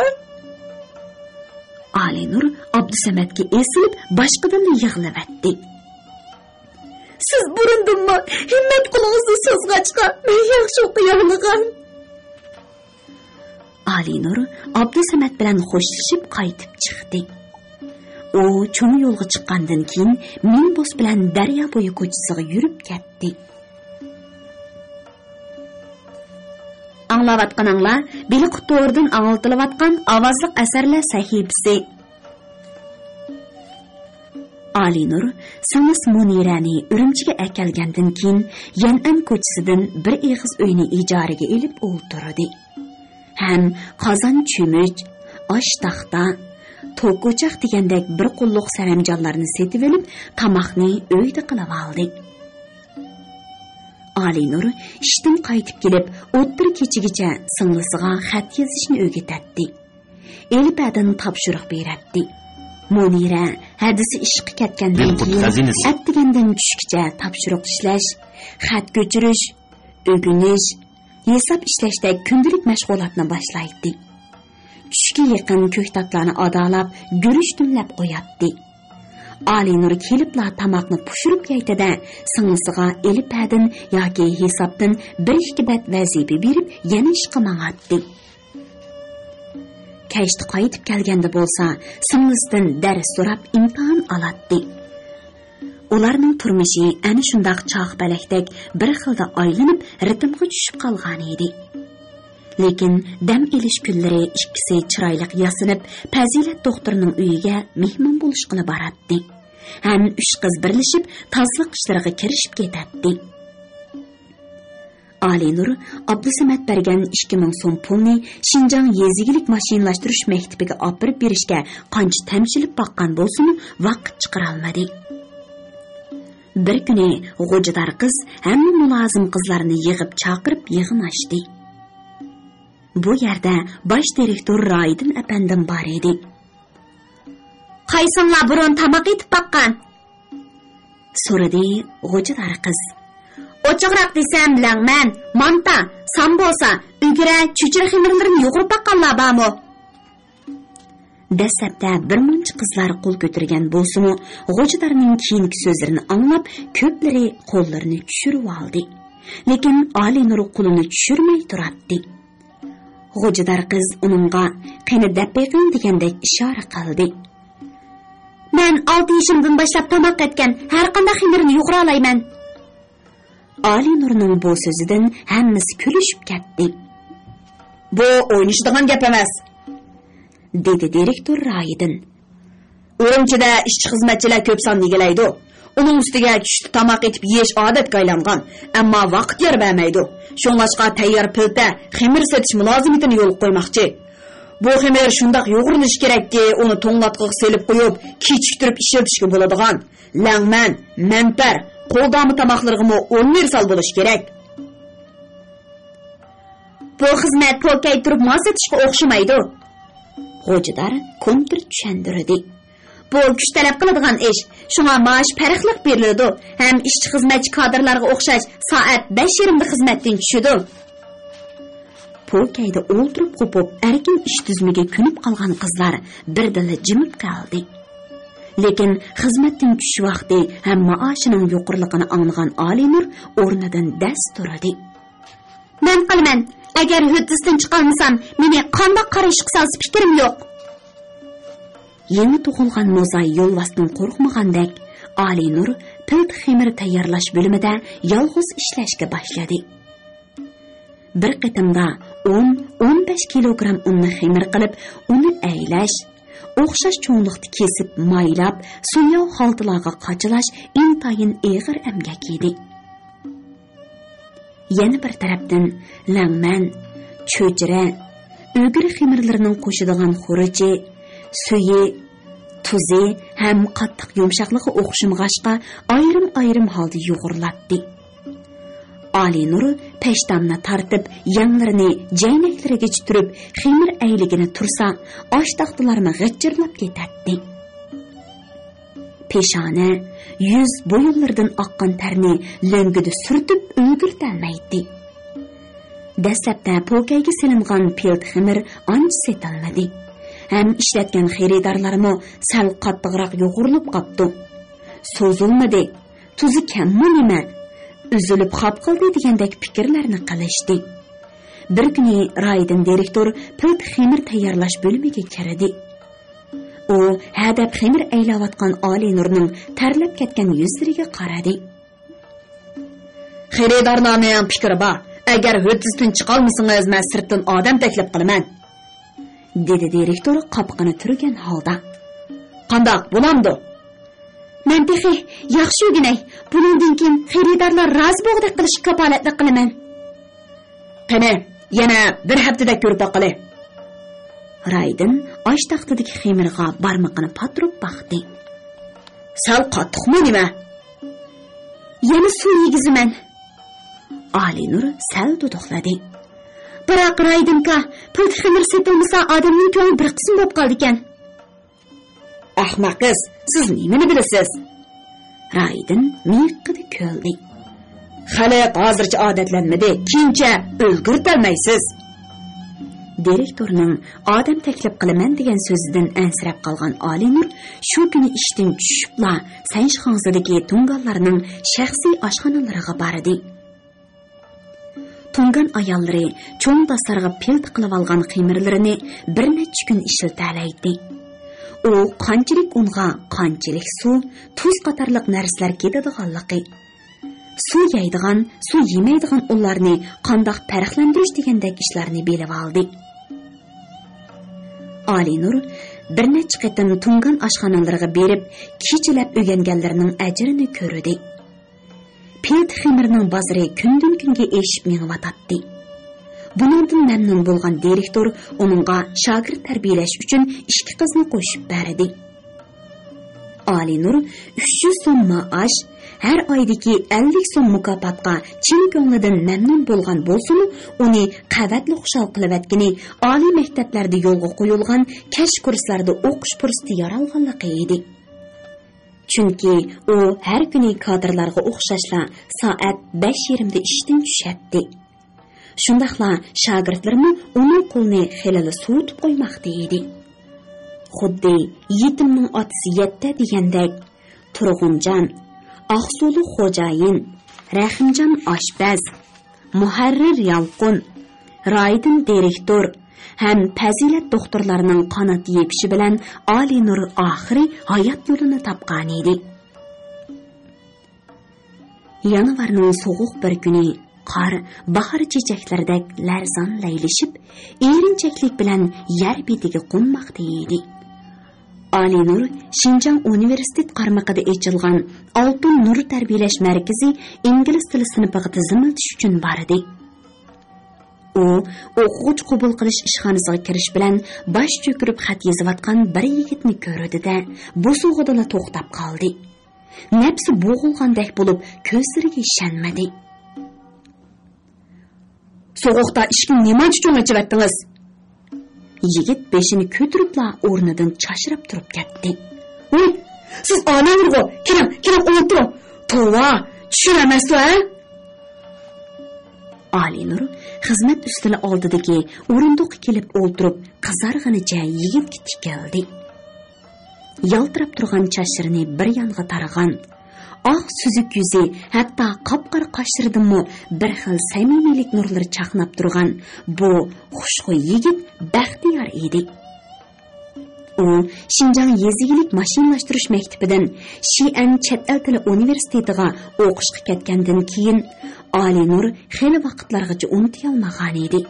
ئالىنۇر ئابدۇسەمەتكە ئېسىلىپ، باشقىدىنلا يىغلىۋەتتى. سىز بۇرۇندىنمۇ ھىممەت قولىڭىزنى سوزغاچقا، مەن ياخشىلىققا ياغلىغان. ئالىنۇر ئابدۇسەمەت بىلەن خوشلىشىپ قايتىپ چىقتى. ئۇ چوڭ يولغا چىققاندىن كېيىن، مىنىبۇس بىلەن دەريا بويى كوچىسىغا يۈرۈپ كەتتى. ئاڭلاۋاتقىنىڭلار بېلىققا توردىن ئاڭلىتىلىۋاتقان ئاۋازلىق ئەسەرلەر سەھىپىسى. ئالىنۇر سىڭلىسى مۇنىرەنى ئۈرۈمچىگە ئەكەلگەندىن كېيىن، يەنئەن كوچىسىدىن بىر ئېغىز ئۆينى ئىجارىگە ئېلىپ ئولتۇردى ھەم قازان چۆمۈچ، ئاش تاختا، توك ئوچاق دېگەندەك بىر قۇللۇق سەرەمجانلارنى سېتىۋېلىپ، تاماقنى ئۆيدە قىلىۋالدى. ئالىنۇر ئىشتىن قايتىپ كېلىپ، ئوتتۇرا كېچىگىچە سىڭلىسىغا خەت يېزىشنى ئۆگىتەتتى. ئېلىپەدىن تاپشۇرۇق بېرەتتى. مۇنىرە ھەدىسى ئىشقا كەتكەندىن كېيىن، ئەتىگەندىن چۈشكىچە تاپشۇرۇق ئىشلەش، خەت كۆچۈرۈش، ئۆگىنىش، ھېساب ئىشلەشتەك كۈندىلىك مەشغۇلاتنى باشلايتتى. چۈشكە يېقىن كۆكتاتلارنى ئادالاپ، گۈرۈچ دۈملەپ قوياتتى. ئالىنۇر كېلىپلا تاماقنى پۇشۇرۇپ يەيتتى-دە، سىڭلىسىغا ئېلىپەدىن ياكى ھېسابتىن بىر-ئىككى بەت ۋەزىپە بېرىپ، يەنە ئىشقا ماڭاتتى. كەچتە قايتىپ كەلگەندە بولسا، سىڭلىسىدىن دەرس سوراپ ئىمتىھان ئالاتتى. ئۇلارنىڭ تۇرمۇشى ئەنە شۇنداق چاقپەلەكتەك بىر خىلدا ئايلىنىپ، رىتىمغا چۈشۈپ قالغانىدى. لېكىن دەم ئېلىش كۈنلىرى ئىككىسى چىرايلىق ياسىنىپ، پەزىلەت دوختۇرنىڭ ئۆيىگە مېھمان بولۇشقىلى باراتتى. ھەم ئۈچ قىز بىرلىشىپ تازىلىق ئىشلىرىغا كىرىشىپ كېتەتتى. ئالىنۇر ئابدۇسەمەت بەرگەن ئىككى مىڭ سوم پۇلنى شىنجاڭ يېزا ئىگىلىك ماشىنىلاشتۇرۇش مەكتىپىگە ئاپىرىپ بېرىشكە قانچە تەمشىلىپ باققان بولسىمۇ، ۋاقىت چىقىرالمىدى. بىر كۈنى غوجىدار قىز ھەممە مۇلازىم قىزلارنى يىغىپ چاقىرىپ يىغىن ئاچتى. بۇ يەردە باش دىرېكتور رايدىن ئەپەندىم بار ئىدى. «قايسىڭلار بۇرۇن تاماق ئېتىپ باققان؟» سورىدى غوجىدار قىز. «ئوچۇقراق دېسەم، لەڭمەن، مانتا، سامبوسا، ئۈگرە، چۆچۈرە خېمىرلىرىنى يۇغۇرۇپ باققانلار بارمۇ؟» دەسلەپتە بىر مۇنچە قىزلار قول كۆتۈرگەن بولسىمۇ، غوجىدارنىڭ كېيىنكى سۆزلىرىنى ئاڭلاپ، كۆپلىرى قوللىرىنى چۈشۈرۈۋالدى. لېكىن ئالىنۇر قولىنى چۈشۈرمەي تۇراتتى. غوجىدار قىز ئۇنىڭغا «قېنى، دەپ بېقىڭ» دېگەندەك ئىشارە قىلدى. «مەن ئالتە يېشىمدىن باشلاپ تاماق ئەتكەن، ھەرقانداق خېمىرنى يۇغۇرالايمەن.» ئالىنۇرنىڭ بۇ سۆزىدىن ھەممىسى كۈلۈشۈپ كەتتى. «بۇ ئوينىشىدىغان گەپ ئەمەس.» دېدى دىرېكتور رايدىن. «ئۈرۈمچىدە ئىشچى-خىزمەتچىلەر كۆپ ساننى ئىگىلەيدۇ. ئۇنىڭ ئۈستىگە چۈشتە تاماق ئېتىپ يېيىش ئادەتكە ئايلانغان، ئەمما ۋاقىت يار بەرمەيدۇ. شۇڭلاشقا تەييار پىلتە، خېمىر سېتىش مۇلازىمىتىنى يولغا قويماقچى. بۇ خېمىر شۇنداق يۇغۇرۇلۇشى كېرەككى، ئۇنى توڭلاتقۇغا سېلىپ قويۇپ، كېچىكتۈرۈپ ئىشلىتىشكە بولىدىغان. لەڭمەن، مەنپەر، قولدامى تاماقلىرىغىمۇ ئۇنىۋېرسال بولۇشى كېرەك.» «بۇ خىزمەت پوكەي تۇرۇپ مال سېتىشقا ئوخشىمايدۇ.» غوجىدار كونتر چۈشەندۈردى. «بۇ كۈچ تەلەپ قىلىدىغان ئىش، شۇڭا مائاش پەرقلىق بېرىلىدۇ ھەم ئىشچى-خىزمەتچى كادىرلارغا ئوخشاش سائەت بەش يېرىمدە خىزمەتتىن چۈشىدۇ.» پوكەيدە ئولتۇرۇپ قوپۇپ، ئەركىن ئىش تۈزۈمىگە كۆنۈپ قالغان قىزلار بىردىنلا جىمىپ قالدى. لېكىن خىزمەتتىن چۈشۈش ۋاقتى ھەم مائاشىنىڭ يۇقىرىلىقىنى ئاڭلىغان ئالىنۇر ئورنىدىن دەس تۇردى. «مەن قىلىمەن. ئەگەر ھۆددىسىدىن چىقالمىسام، مېنى قانداق قارا ئىشقا سالسا پىكرىم يوق.» يېڭى تۇغۇلغان موزاي يولۋاستىن قورقمىغاندەك، ئالىنۇر پىلتە خېمىر تەييارلاش بۆلۈمىدە يالغۇز ئىشلەشكە باشلىدى. بىر قېتىمدا ئون، ئون بەش كىلوگرام ئۇننى خېمىر قىلىپ، ئۇنى ئەيلەش، ئوخشاش چوڭلۇقتا كېسىپ مايلاپ، سۇياۋ خالتىلارغا قاچىلاش ئىنتايىن ئېغىر ئەمگەك ئىدى. يەنە بىر تەرەپتىن، لەڭمەن، چۆچۈرە، ئۆگرە خېمىرلىرىنىڭ قوشىدىغان خۇرۇچى، سۈيى، تۇزى ھەم قاتتىق يۇمشاقلىقى ئوخشىمىغاچقا، ئايرىم-ئايرىم ھالدا يۇغۇرۇلاتتى. ئالىنۇر پەشتامنى تارتىپ، يەڭلىرىنى جەينەكلىرىگىچە تۈرۈپ، خېمىر ئەيلىگىلى تۇرسا، ئاش تاختىلارمۇ غىچىرلاپ كېتەتتى. پېشانە، يۈز، بويۇنلىرىدىن ئاققان تەرنى لۆڭگىدە سۈرتۈپ ئۈلگۈرتەلمەيتتى. دەسلەپتە پوكەيگە سېلىنغان پىلتە خېمىر ئانچە سېتىلمىدى ھەم ئىشلەتكەن خېرىدارلارمۇ سەل قاتتىقراق يۇغۇرۇلۇپ قاپتۇ. سوزۇلمىدى، تۇزى كەممۇ نېمە، ئۈزۈلۈپ خاپ قالدى دېگەندەك پىكىرلەرنى قىلىشتى. بىر كۈنى رايدىن دىرېكتور پىلتە خېمىر تەييارلاش بۆلۈمىگە كىردى. ئۇ ھەدەپ خېمىر ئەيلەۋاتقان ئالىنۇرنىڭ تەرلەپ كەتكەن يۈزلىرىگە قارىدى. «خېرىدارلارنىڭ پىكرى بار. ئەگەر ھۆددىسىدىن چىقالمىسىڭىز، مەن سىرتتىن ئادەم تەكلىپ قىلىمەن.» دېدى دىرېكتور قاپىقىنى تۈرگەن ھالدا. «قانداق، بولامدۇ؟» «مەن تېخى ياخشى ئۆگىنەي. بۇنىڭدىن كېيىن خېرىدارلار رازى بولغۇدەك قىلىشقا كاپالەتلىك قىلىمەن.» «قېنى، يەنە بىر ھەپتىدە كۆرۈپ باققىلى.» رايدىن ئاش تاختىدىكى خېمىرغا بارمىقىنى پاتۇرۇپ باقتى. «سەل قاتتىقمۇ نېمە؟» «يەنە سۇ يېگۈزىمەن.» ئالىنۇر سەل دۇدۇقلىدى. «بىراق، رايدىنكا، پىلتە خېمىر سېتىلمىسا، ئادەمنىڭ كۆڭلى بىر قىسىم بولۇپ قالىدىكەن.» «ئەخمەق قىز، سىز نېمىنى بىلىسىز؟» رايدىن مىيىقىدا كۈلدى. «خەلق ھازىرچە ئادەتلەنمىدى، كېيىنچە ئۈلگۈرتەلمەيسىز.» دىرېكتورنىڭ «ئادەم تەكلىپ قىلىمەن» دېگەن سۆزىدىن ئەنسىرەپ قالغان ئالىنۇر شۇ كۈنى ئىشتىن چۈشۈپلا سەنشىخاڭزىدىكى تۇڭگانلارنىڭ شەخسىي ئاشخانىلىرىغا باردى. تۇڭگان ئاياللىرى چوڭ بازارغا پىل تىقىلىۋالغان خېمىرلىرىنى بىر نەچچە كۈن ئىشلىتەلەيتتى. ئۇ قانچىلىك ئۇنغا قانچىلىك سۇ، تۇز قاتارلىق نەرسىلەر كېتىدىغانلىقى، سۇ يەيدىغان، سۇ يېمەيدىغان ئۇنلارنى قانداق پەرقلەندۈرۈش دېگەندەك ئىشلارنى بىلىۋالدى. ئالىنۇر بىر نەچچە قېتىم تۇڭگان ئاشخانىلىرىغا بېرىپ، كېچىلەپ ئۆگەنگەنلىرىنىڭ ئەجرىنى كۆردى. پىلتە خېمىرنىڭ بازىرى كۈندىن-كۈنگە ئېشىپ مېڭىۋاتاتتى. بۇنىڭدىن مەمنۇن بولغان دىرېكتور ئۇنىڭغا شاگىرت تەربىيەلەش ئۈچۈن ئىككى قىزنى قوشۇپ بەردى. ئالىنۇر ئۈچ يۈز سوم مائاش، ھەر ئايدىكى ئەللىك سوم مۇكاپاتقا چىن كۆڭلىدىن مەمنۇن بولغان بولسىمۇ، ئۇنى قەۋەتلا خۇشال قىلىۋەتكىنى ئالىي مەكتەپلەردە يولغا قويۇلغان كەچ كۇرسلاردا ئوقۇش پۇرسىتى يارالغانلىقى ئىدى. چۈنكى ئۇ ھەر كۈنى كادىرلارغا ئوخشاشلا سائەت بەش يېرىمدە ئىشتىن چۈشەتتى. شۇنداقلا شاگىرتلىرىمۇ ئۇنىڭ قولىنى خېلىلا سوۋۇتۇپ قويماقتا ئىدى. خۇددى يېتىمنىڭ ئاتىسى يەتتە دېگەندەك، تۇرغۇنجان، ئاقسۇلۇق خوجايىن، رەھىمجان ئاشپەز، مۇھەررىر يالقۇن، رايدىن دىرېكتور ھەم پەزىلەت دوختۇرلارنىڭ قانات يېپىشى بىلەن ئالىنۇر ئاخىرى ھايات يولىنى تاپقانىدى. يانۋارنىڭ سوغۇق بىر كۈنى قار باھار چېچەكلىرىدەك لەرزان لەيلىشىپ، ئېرىنچەكلىك بىلەن يەر بېتىگە قونماقتا ئىدى. ئالىنۇر شىنجاڭ ئۇنىۋېرسىتېت قارمىقىدا ئېچىلغان ئالتۇن نۇر تەربىيەلەش مەركىزى ئىنگلىز تىلى سىنىپىغا تىزىملىتىش ئۈچۈن باردى. ئۇ ئوقۇغۇچى قوبۇل قىلىش ئىشخانىسىغا كىرىش بىلەن باش چۆكۈرۈپ خەت يېزىۋاتقان بىر يىگىتنى كۆردى-دە، بوسۇغىدىلا توختاپ قالدى. نەپسى بوغۇلغاندەك بولۇپ، كۆزلىرىگە ئىشەنمىدى. سوغۇقتا ئىشىكنى نېمانچە چوڭ ئېچىۋەتتىڭىز؟ يىگىت بېشىنى كۆتۈرۈپلا ئورنىدىن چاچراپ تۇرۇپ كەتتى. ھوي، سىز ئالىنۇرغۇ؟ كېلىڭ، كېلىڭ، ئولتۇرۇڭ. توۋا، چۈشۈم ئەمەستۇ، ھە؟ ئالىنۇر خىزمەت ئۈستىلى ئالدىدىكى ئورۇندۇققا كېلىپ ئولتۇرۇپ، قىزارغىنىچە يىگىتكە تىكىلدى. يالتىراپ تۇرغان چاچلىرىنى بىر يانغا تارىغان، ئاق سۈزۈك يۈزى، ھەتتا قاپقارا قاشلىرىدىنمۇ بىر خىل سەمىمىيلىك نۇرلىرى چاقناپ تۇرغان بۇ خۇشخۇي يىگىت بەختىيار ئىدى. ئۇ شىنجاڭ يېزا ئىگىلىك ماشىنىلاشتۇرۇش مەكتىپىدىن شىئەن چەت ئەل تىلى ئۇنىۋېرسىتېتىغا ئوقۇشقا كەتكەندىن كېيىن، ئالىنۇر خېلى ۋاقىتلارغىچە ئۇنتۇيالمىغانىدى.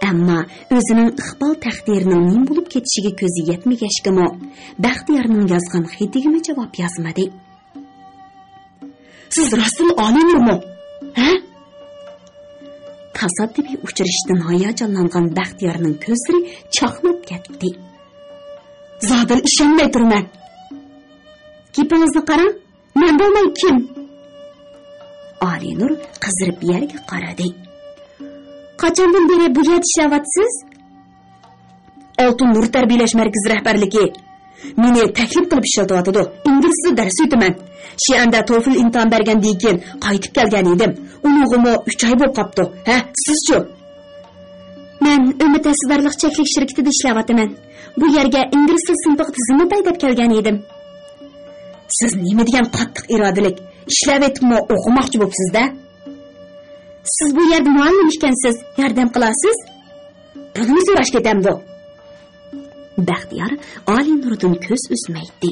ئەمما ئۆزىنىڭ ئىقبال تەقدىرىنىڭ نېمە بولۇپ كېتىشىگە كۆزى يەتمىگەچكىمۇ، بەختىيارنىڭ يازغان خېتىگىمۇ جاۋاب يازمىدى. سىز راستتىنلا ئالىنۇرمۇ؟ ھە؟ تاسادىپىي ئۇچرىشىشتىن ھاياجانلانغان بەختىيارنىڭ كۆزلىرى چاقناپ كەتتى. زادىلا ئىشەنمەي تۇرىمەن. گېپىڭىزنى قاراڭ، مەن بولماي كىم؟ ئالىنۇر قىزىرىپ يەرگە قارىدى. قاچاندىن بېرى بۇ يەردە ئىشلەۋاتىسىز؟ ئالتۇن نۇر تەربىيەلەش مەركىزى رەھبەرلىكى مېنى تەكلىپ قىلىپ ئىشلىتىۋاتىدۇ. ئىنگلىز تىلى دەرس ئۆتىمەن. شىئەندە توفل ئىمتىھان بەرگەندىن كېيىن قايتىپ كەلگەن ئىدىم. ئۇنىڭغىمۇ ئۈچ ئاي بولۇپ قاپتۇ. ھە، سىزچۇ؟ مەن ئۈمىد ھەسسىدارلىق چەكلىك شىركىتىدە ئىشلەۋاتىمەن. بۇ يەرگە ئىنگلىز تىل سىنىپىغا تىزىملىتاي دەپ كەلگەن ئىدىم. سىز نېمە دېگەن قاتتىق ئىرادىلىك. ئىشلەۋېتىپمۇ ئوقۇماقچى بوپسىز-دە. سىز بۇ يەردە مۇئەللىم ئىكەنسىز، ياردەم قىلارسىز؟ بۇنىمۇ سوراش كېتەمدۇ؟ بەختىيار ئالىنۇردىن كۆز ئۈزمەيتتى.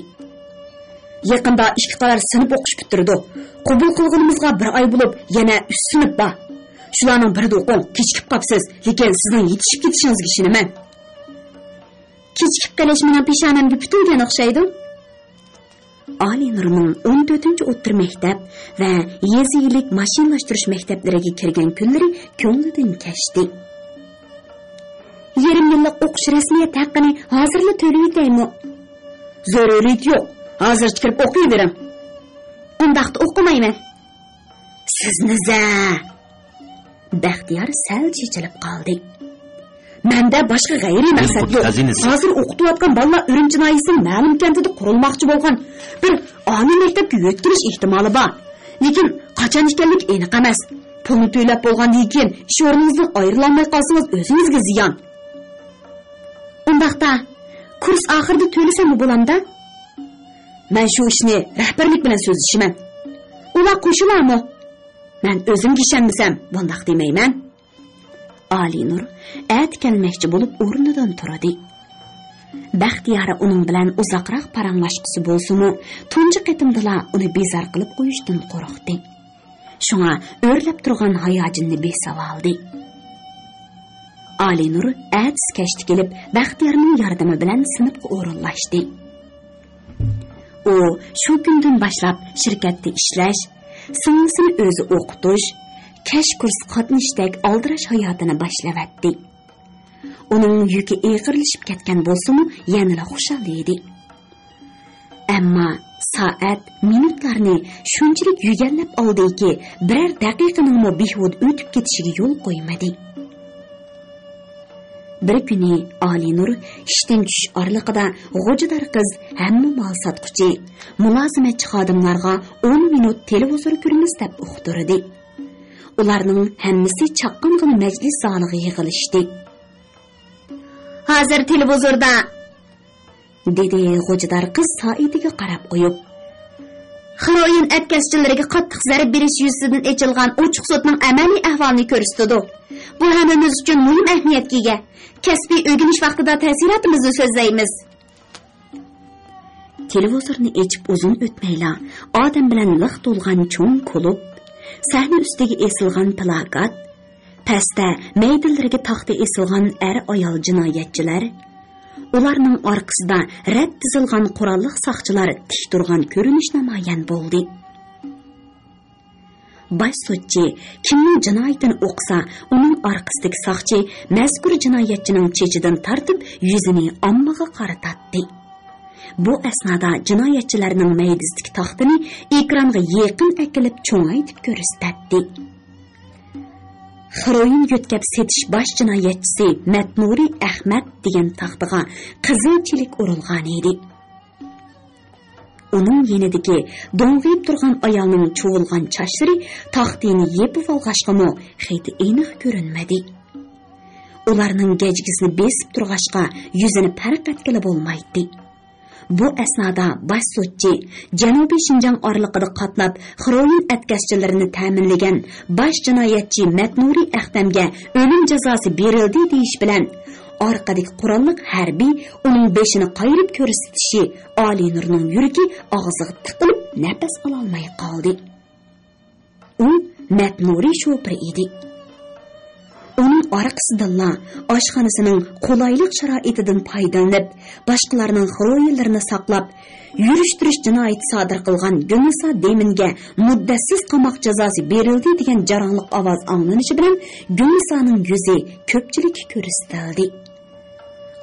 يېقىندا ئىككى قاتار سىنىپ ئوقۇش پۈتتۈرىدۇ. قوبۇل قىلغىنىمىزغا بىر ئاي بولۇپ، يەنە ئۈچ سىنىپ بار. شۇلارنىڭ بىرىدە ئوقۇڭ، كېچىكىپ قاپسىز، لېكىن سىزنىڭ يېتىشىپ كېتىشىڭىزگە ئىشىنىمەن. كېچىكىپ قېلىش مېنىڭ پېشانەمگە پۈتۈلگەن ئوخشايدۇ. ئالىنۇرنىڭ ئون تۆتىنچى ئوتتۇرا مەكتەپ ۋە يېزا ئىگىلىك ماشىنىلاشتۇرۇش مەكتەپلىرىگە كىرگەن كۈنلىرى كۆڭلىدىن كەچتى. يېرىم يىللىق ئوقۇش رەسمىيەت ھەققىنى ھازىرلا تۆلىۋېتەيمۇ؟ زۆرۈرىيىتى يوق. ھازىرچە كىرىپ ئوقۇيۋېرىڭ. ئۇنداقتا ئوقۇمايمەن. سىزنى زە. بەختىيار سەل چېچىلىپ قالدى. مەندە باشقا غەيرىي مەقسەت يوق. ھازىر ئوقۇتۇۋاتقان بالىلار ئۈرۈمچى ناھىيەسىنىڭ مەلۇم كەنتىدە قۇرۇلماقچى بولغان بىر ئالىي مەكتەپكە يۆتكىلىش ئېھتىمالى بار. لېكىن قاچان ئىكەنلىكى ئېنىق ئەمەس. پۇلنى تۆلەپ بولغاندىن كېيىن ئىش ئورنىڭىزدىن ئايرىلالماي قالسىڭىز ئۆزىڭىزگە زىيان. ئۇنداقتا، كۇرس ئاخىرىدا تۆلىسەممۇ بولامدا؟ مەن شۇ ئىشنى رەھبەرلىك بىلەن سۆزلىشىمەن. ئۇلار قوشۇلارمۇ؟ مەن ئۆزۈمگە ئىشەنمىسەم، بۇنداق دېمەيمەن. ئالىينۇر ئەتە كەلمەكچى بولۇپ ئورنىدىن تۇردى. بەختىيار ئۇنىڭ بىلەن ئۇزاقراق پاراڭلاشقۇسى بولسىمۇ، تۇنجى قېتىمدىلا ئۇنى بىزار قىلىپ قويۇشتىن قورقتى. شۇڭا ئۆرلەپ تۇرغان ھاياجىنىنى بېسىۋالدى. ئالىنۇر ئەتىسى كەچتە كېلىپ، بەختىيارنىڭ ياردىمى بىلەن سىنىپقا ئورۇنلاشتى. ئۇ شۇ كۈندىن باشلاپ شىركەتتە ئىشلەش، سىڭلىسىنى ئۆزى ئوقۇتۇش، كەچ كۇرسقا قاتنىشىشتەك ئالدىراش ھاياتىنى باشلىۋەتتى. ئۇنىڭ يۈكى ئېغىرلىشىپ كەتكەن بولسىمۇ، يەنىلا خۇشال ئىدى. ئەمما سائەت، مىنۇتلارنى شۇنچىلىك يۈگەنلەپ ئالدىكى، بىرەر دەقىقىنىڭمۇ بىھۇدە ئۆتۈپ كېتىشىگە يول قويمىدى. بىر كۈنى ئالىنۇر ئىشتىن چۈشۈش ئارىلىقىدا غوجىدار قىز ھەممە مال ساتقۇچى، مۇلازىمەتچى خادىملارغا «ئون مىنۇت تېلېۋىزور كۆرىمىز» دەپ ئۇقتۇردى. ئۇلارنىڭ ھەممىسى چاققانغىنا مەجلىس زالىغا يىغىلىشتى. «ھازىر تېلېۋىزوردا» دېدى غوجىدار قىز سائىتىگە قاراپ قويۇپ. «خىروئىن ئەتكەسچىلىرىگە قاتتىق زەربە بېرىش يۈزىسىدىن ئېچىلغان ئوچۇق سوتنىڭ ئەمەلىي ئەھۋالىنى كۆرسىتىدۇ. بۇ ھەممىمىز ئۈچۈن مۇھىم ئەھمىيەتكە ئىگە. كەسپىي ئۆگىنىش ۋاقتىدا تەسىراتىمىزنى سۆزلەيمىز.» تېلېۋىزورنى ئېچىپ ئۇزۇن ئۆتمەيلا، ئادەم بىلەن لىق تولغان چوڭ كۇلۇب، سەھنە ئۈستىگە ئېسىلغان پىلاكات، پەستە مەيدىلىرىگە تاختا ئېسىلغان ئەر-ئايال جىنايەتچىلەر، ئۇلارنىڭ ئارقىسىدا رەت تىزىلغان قوراللىق ساقچىلار تىك تۇرغان كۆرۈنۈش نامايان بولدى. باش سوتچى كىمنىڭ جىنايىتىنى ئوقۇسا، ئۇنىڭ ئارقىسىدىكى ساقچى مەزكۇر جىنايەتچىنىڭ چېچىدىن تارتىپ، يۈزىنى ئاممىغا قارىتاتتى. بۇ ئەسنادا جىنايەتچىلەرنىڭ مەيدىسىدىكى تاختىنى ئېكرانغا يېقىن ئەكېلىپ چوڭايتىپ كۆرسىتەتتى. خىروئىن يۆتكەپ سېتىش باش جىنايەتچىسى مەتنۇرى ئەخمەت دېگەن تاختىغا قىزىل چىلىك ئۇرۇلغان ئىدى. ئۇنىڭ يېنىدىكى دوڭغىيىپ تۇرغان ئايالنىڭ چۇۋۇلغان چاچلىرى تاختىنى يېپىۋالغاچقىمۇ خېتى ئېنىق كۆرۈنمىدى. ئۇلارنىڭ گەجگىسىنى بېسىپ تۇرغاچقا، يۈزىنى پەرق ئەتكىلى بولمايتتى. بۇ ئەسنادا باش سوتچى جەنۇبىي شىنجاڭ ئارىلىقىدا قاتناپ، خىروئىن ئەتكەسچىلىرىنى تەمىنلىگەن باش جىنايەتچى مەتنۇرى ئەختەمگە ئۆلۈم جازاسى بېرىلدى دېيىش بىلەن، ئارقىدىكى قوراللىق ھەربىي ئۇنىڭ بېشىنى قايرىپ كۆرسىتىشى ئالىنۇرنىڭ يۈرىكى ئاغزىغا تىقىلىپ، نەپەس ئالالماي قالدى. ئۇ مەتنۇرى شوپۇرى ئىدى. ئۇنىڭ ئارقىسىدىنلا ئاشخانىسىنىڭ قولايلىق شارائىتىدىن پايدىلىنىپ، باشقىلارنىڭ خىروئىنلىرىنى ساقلاپ، يۈرۈشتۈرۈش جىنايىتى سادىر قىلغان گۈلنىسا دېمىنگە مۇددەتسىز قاماق جازاسى بېرىلدى دېگەن جاراڭلىق ئاۋاز ئاڭلىنىشى بىلەن گۈلنىسانىڭ يۈزى كۆپچىلىككە كۆرسىتىلدى.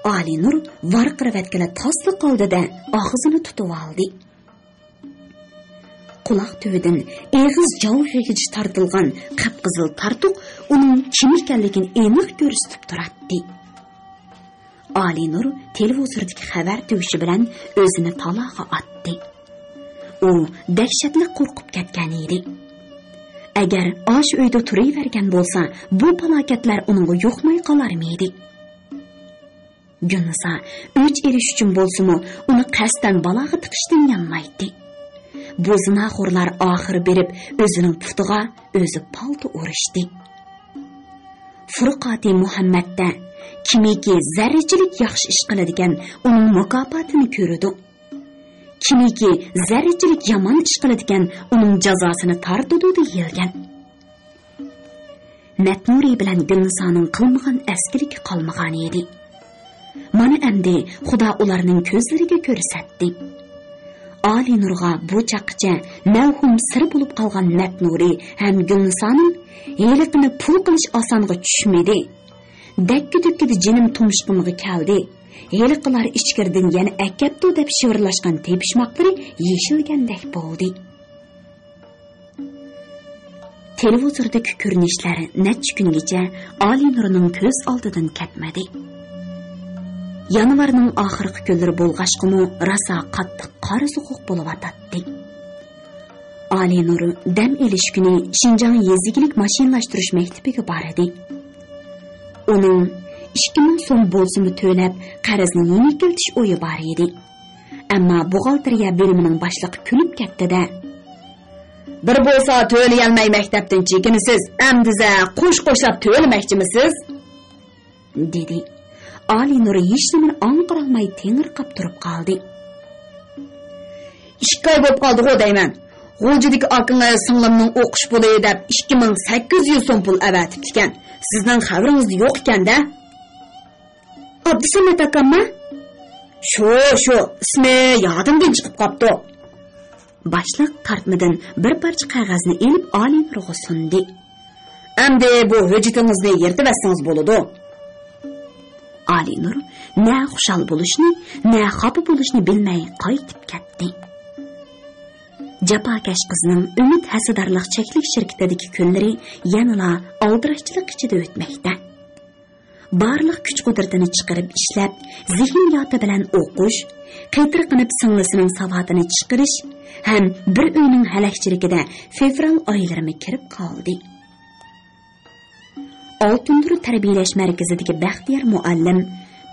ئالىنۇر ۋارقىرىۋەتكىلى تاسلا قالدى-دە، ئاغزىنى تۇتۇۋالدى. قۇلاق تۈۋىدىن ئېغىز جاۋ غىغىچ تارتىلغان قىپقىزىل تارتۇق ئۇنىڭ كىم ئىكەنلىكىنى ئېنىق كۆرسىتىپ تۇراتتى. ئالىنۇر تېلېۋىزوردىكى خەۋەر تۈگۈشى بىلەن ئۆزىنى تالاغا ئاتتى. ئۇ دەھشەتلىك قورقۇپ كەتكەن ئىدى. ئەگەر ئاشۇ ئۆيدە تۇرۇۋەرگەن بولسا، بۇ پالاكەتلەر ئۇنىڭغا يۇقماي قالارمىدى؟ گۈلنىسا ئۆچ ئېلىش ئۈچۈن بولسىمۇ، ئۇنى قەستەن بالاغا تىقىشتىن يانمايتتى. بۇ زىناخورلار ئاخىرى بېرىپ ئۆزىنىڭ پۇتىغا ئۆزى پالتا ئۇرۇشتى. فۇرقاتى مۇھەممەدتە، كىمكى زەررىچىلىك ياخشى ئىش قىلىدىكەن، ئۇنىڭ مۇكاپاتىنى كۆرىدۇ. كىمكى زەررىچىلىك يامان ئىش قىلىدىكەن، ئۇنىڭ جازاسىنى تارتىدۇ دېيىلگەن. مەتنۇرى بىلەن گۈلنىسانىڭ قىلمىغان ئەسكىلىكى قالمىغان ئىدى. مانا ئەمدى خۇدا ئۇلارنىڭ كۆزلىرىگە كۆرسەتتى. ئالىنۇرغا بۇ چاغقىچە مەۋھۇم سىر بولۇپ قالغان مەتنۇرى ھەم گۈلنىسانىڭ ھېلىقىنى پۇل قىلىش ئاسانغا چۈشمىدى. دەككە-دۈككىدە جېنىم تۇمشۇقۇمغا كەلدى. ھېلىقىلار ئىچكىرىدىن يەنە ئەكەپتۇ دەپ شىۋىرلاشقان تېپىشماقلىرى يېشىلگەندەك بولدى. تېلېۋىزوردىكى كۆرۈنۈشلەر نەچچە كۈنگىچە ئالىنۇرنىڭ كۆز ئالدىدىن كەتمىدى. يانۋارنىڭ ئاخىرقى كۈنلىرى بولغاچقىمۇ راسا قاتتىق قارا سوغۇق بولۇۋاتاتتى. ئالىنۇر دەم ئېلىش كۈنى شىنجاڭ يېزا ئىگىلىك ماشىنىلاشتۇرۇش مەكتىپىگە بارىدۇ. ئۇنىڭ ئىككى مىڭ سوم بولسىمۇ تۆلەپ، قەرزنى يېنىكلىتىش ئويى بار ئىدى. ئەمما بوغالتىرىيە بۆلۈمىنىڭ باشلىقى كۈلۈپ كەتتى-دە، «بىر بولسا تۆلىيەلمەي مەكتەپتىن چېكىنىسىز، ئەمدىزە قوش-قوشلاپ تۆلىمەكچىمىسىز؟» دېدى. ئالىنۇر ھېچنېمىنى ئاڭقىرالماي تېڭىرقاپ تۇرۇپ قالدى. «ئىككى ئاي بولۇپ قالدىغۇ دەيمەن. غۇلجىدىكى ئاكىڭىز سىڭلىمنىڭ ئوقۇش پۇلى دەپ ئىككى مىڭ سەككىز يۈز سوم پۇل ئەۋەتىپتىكەن. سىزنىڭ خەۋىرىڭىزدە يوق ئىكەن-دە.» «ئابدۇسەمەت ئاكامما؟» «شۇ، شۇ، ئىسمى يادىمدىن چىقىپ قاپتۇ.» باشلىق تارتمىدىن بىر پارچە قەغەزنى ئېلىپ ئالىنۇرغا سۇندى. «ئەمدى بۇ ھۆججىتىڭىزنى يىرتىۋەتسىڭىز بولىدۇ.» ئالىنۇر نە خۇشال بولۇشنى، نە خاپا بولۇشنى بىلمەي قايتىپ كەتتى. جاپاكەش قىزنىڭ ئۈمىد ھەسسىدارلىق چەكلىك شىركىتىدىكى كۈنلىرى يەنىلا ئالدىراشچىلىق ئىچىدە ئۆتمەكتە. بارلىق كۈچ-قۇدرىتىنى چىقىرىپ ئىشلەپ، زېھىنىياتى بىلەن ئوقۇش، قېتىرقىنىپ سىڭلىسىنىڭ ساۋاتىنى چىقىرىش ھەم بىر ئۆينىڭ ھەلەكچىلىكىدە فېۋرال ئايلىرىمۇ كىرىپ قالدى. ئالتۇن نۇر تەربىيەلەش مەركىزىدىكى بەختىيار مۇئەللىم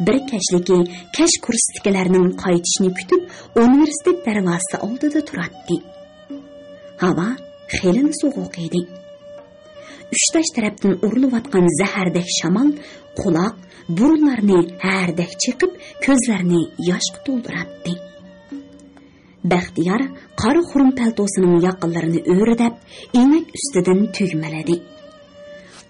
بىر كەچلىكى كەچ كۇرستىكىلەرنىڭ قايتىشىنى كۈتۈپ، ئۇنىۋېرسىتېت دەرۋازىسى ئالدىدا تۇراتتى. ھاۋا خېلىلا سوغۇق ئىدى. ئۈچ تاش تەرەپتىن ئۇرۇلۇۋاتقان زەھەردەك شامال قۇلاق، بۇرۇنلارنى ھەردەك چېقىپ، كۆزلەرنى ياشقا تولدۇراتتى. بەختىيار قارا خۇرۇم پەلتوسىنىڭ ياقىلىرىنى ئۆرىدەپ، ئېڭەك ئۈستىدىن تۈگمىلىدى.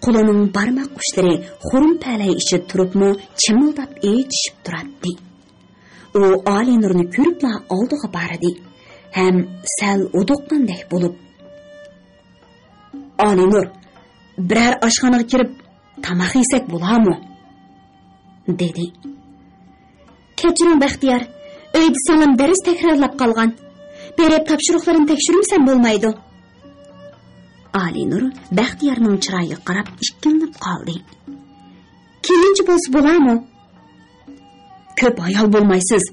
قولىنىڭ بارماق ئۇچلىرى خۇرۇم پەلەي ئىچىدە تۇرۇپمۇ چىمىلداپ ئېچىشىپ تۇراتتى. ئۇ ئالىنۇرنى كۆرۈپلا ئالدىغا باردى ھەم سەل ھودۇققاندەك بولۇپ، «ئالىنۇر، بىرەر ئاشخانىغا كىرىپ تاماق يېسەك بولامۇ؟» دېدى. «كەچۈرۈڭ، بەختىيار، ئۆيدە سىڭلىم دەرس تەكرارلاپ قالغان. بېرىپ تاپشۇرۇقلىرىنى تەكشۈرمىسەم بولمايدۇ.» ئالىنۇر بەختىيارنىڭ چىرايىغا قاراپ ئىككىلىنىپ قالدى. «كېيىنچە بولسا بولامۇ؟» «كۆپ ھايال بولمايسىز.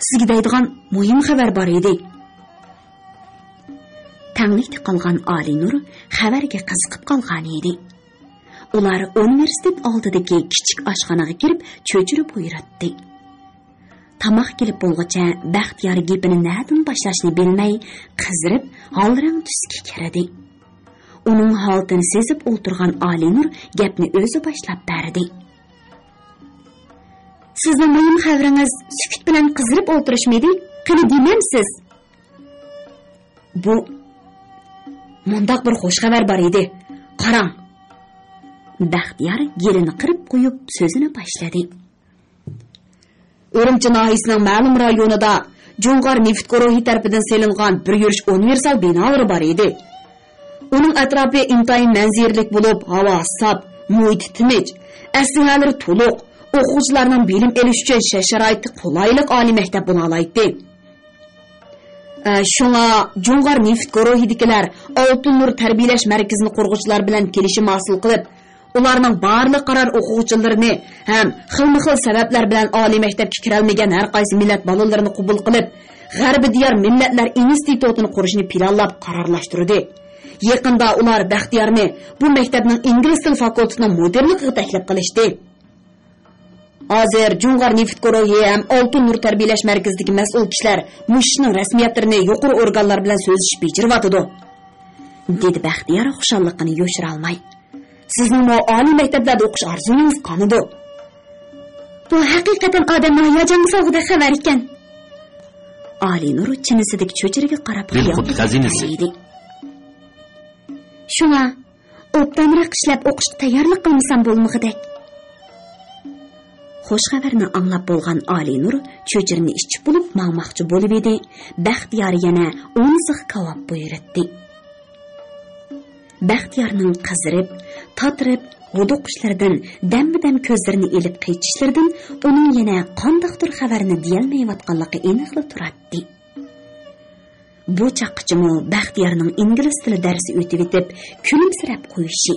سىزگە دەيدىغان مۇھىم خەۋەر بار ئىدى.» تەڭلىكتە قالغان ئالىنۇر خەۋەرگە قىزىقىپ قالغان ئىدى. ئۇلار ئۇنىۋېرسىتېت ئالدىدىكى كىچىك ئاشخانىغا كىرىپ چۆچۈرە بۇيرۇتتى. تاماق كېلىپ بولغۇچە بەختىيار گېپىنى نەدىن باشلاشنى بىلمەي، قىزىرىپ، ھالرەڭ تۈسكە كىردى. ئۇنىڭ ھالىتىنى سېزىپ ئولتۇرغان ئالىنۇر گەپنى ئۆزى باشلاپ بەردى. «سىزنىڭ مۇھىم خەۋىرىڭىز سۈكۈت بىلەن قىزىرىپ ئولتۇرۇشمىدى؟ قېنى، دېمەمسىز؟» «بۇ مۇنداق بىر خۇش خەۋەر بار ئىدى. قاراڭ.» بەختىيار گېلىنى قىرىپ قويۇپ سۆزىنى باشلىدى. ئۈرۈمچى ناھىيەسىنىڭ مەلۇم رايونىدا جۇڭغار نېفىت گۇرۇھى تەرىپىدىن سېلىنغان بىر يۈرۈش ئۇنىۋېرسال بىنالىرى بار ئىدى. ئۇنىڭ ئەتراپى ئىنتايىن مەنزىرىلىك بولۇپ، ھاۋاسى ساپ، مۇھىتى تىنچ، ئەسلىھەلىرى تولۇق، ئوقۇغۇچىلارنىڭ بىلىم ئېلىش ئۈچۈن شەرت-شارائىتى قولايلىق ئالىي مەكتەپ بولالايتتى. ئە، شۇڭا جۇڭغار نېفىت گۇرۇھىدىكىلەر ئالتۇن نۇر تەربىيەلەش مەركىزىنى قۇرغۇچىلار بىلەن كېلىشىم ھاسىل قىلىپ، ئۇلارنىڭ بارلىق قارار ئوقۇغۇچىلىرىنى ھەم خىلمۇ خىل سەۋەبلەر بىلەن ئالىي مەكتەپكە كىرەلمىگەن ھەر قايسى مىللەت بالىلىرىنى قوبۇل قىلىپ، غەربىي دىيار مىللەتلەر ئىنستىتۇتىنى قۇرۇشنى پىلانلاپ قارارلاشتۇردى. يېقىندا ئۇلار بەختىيارنى بۇ مەكتەپنىڭ ئىنگلىز تىل فاكۇلتېتىنىڭ مۇدىرلىقىغا تەكلىپ قىلىشتى. ھازىر جۇڭغار نېفىت گۇرۇھى ھەم ئالتۇن نۇر تەربىيەلەش مەركىزىدىكى مەسئۇل كىشىلەر مۇشۇ ئىشنىڭ رەسمىيەتلىرىنى يۇقىرى ئورگانلار بىلەن سۆزلىشىپ بېجىرىۋاتىدۇ، دېدى بەختىيار خۇشاللىقىنى يوشۇرالماي. سىزنىڭمۇ ئالىي مەكتەپلەردە ئوقۇش ئارزۇيىڭىز قانىدۇ. بۇ ھەقىقەتەن ئادەمنى ھاياجانغا سالغۇدەك خەۋەر ئىكەن. ئالىنۇر چىنىسىدىكى چۆچۈرىگە قاراپ دىل خىيال خۇد خەزىنىسى. شۇڭا، ئوبدانراق ئىشلەپ ئوقۇشقا تەييارلىق قىلمىسام بولمىغۇدەك. خوش خەۋەرنى ئاڭلاپ بولغان ئالىنۇر چۆچۈرىنى ئىچىپ بولۇپ ماڭماقچى بولۇۋىدى، بەختىيار يەنە ئون زىخ كاۋاپ بۇيرۇتتى. بەختىيارنىڭ قىزىرىپ، تاتىرىپ، ھودۇقۇشلىرىدىن، دەممۇدەم كۆزلىرىنى ئېلىپ قېچىشلىرىدىن ئۇنىڭ يەنە قانداقتۇر خەۋەرنى دېيەلمەيۋاتقانلىقى ئېنىقلا تۇراتتى. بۇ چاغقىچىمۇ بەختىيارنىڭ ئىنگلىز تىلى دەرسى ئۆتۈۋېتىپ، كۈلۈمسىرەپ قويۇشى،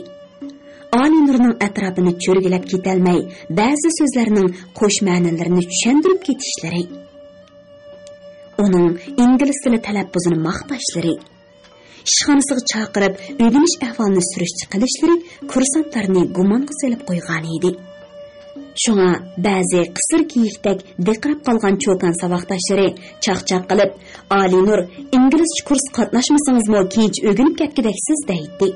ئالىنۇرنىڭ ئەتراپىنى چۆرگىلەپ كېتەلمەي، بەزى سۆزلەرنىڭ قوش مەنىلىرىنى چۈشەندۈرۈپ كېتىشلىرى، ئۇنىڭ ئىنگلىز تىلى تەلەپپۇزىنى ماختاشلىرى، ئىشخانىسىغا چاقىرىپ، ئۆگىنىش ئەھۋالىنى سۈرۈشتە قىلىشلىرى كۇرسانتلارنى گۇمانغا سېلىپ قويغانىدى. شۇڭا بەزى قىسىر كېيىكتەك دىقراپ قالغان چوكان ساۋاقداشلىرى چاقچاق قىلىپ، «ئالىنۇر، ئىنگلىزچە كۇرسقا قاتناشمىسىڭىزمۇ كېيىنچە ئۆگىنىپ كەتكۈدەكسىز» دەيتتى.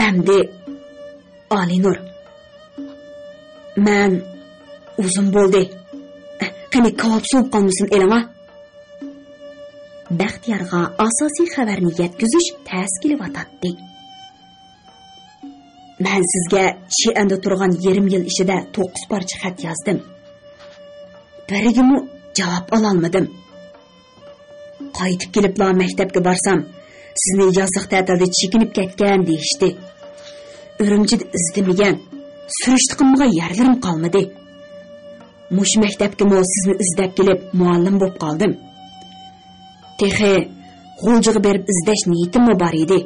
ئەمدى، ئالىنۇر، مەن ئۇزۇن بولدى. قېنى، كاۋاپ سوۋۇپ قالمىسۇن ئېلىڭا. بەختىيارغا ئاساسىي خەۋەرنى يەتكۈزۈش تەس كېلىۋاتاتتى. مەن سىزگە شىئەندە تۇرغان يېرىم يىل ئىچىدە توققۇز پارچە خەت يازدىم. بىرىگىمۇ جاۋاب ئالالمىدىم. قايتىپ كېلىپلا مەكتەپكە بارسام، سىزنى يازلىق تەتىلدە چېكىنىپ كەتكەن دېيىشتى. ئۈرۈمچىدە ئىزدىمىگەن، سۈرۈشتە قىلمىغان يەرلىرىم قالمىدى. مۇشۇ مەكتەپكىمۇ سىزنى ئىزدەپ كېلىپ مۇئەللىم بولۇپ قالدىم. تېخى غۇلجىغا بېرىپ ئىزدەش نىيىتىممۇ بار ئىدى.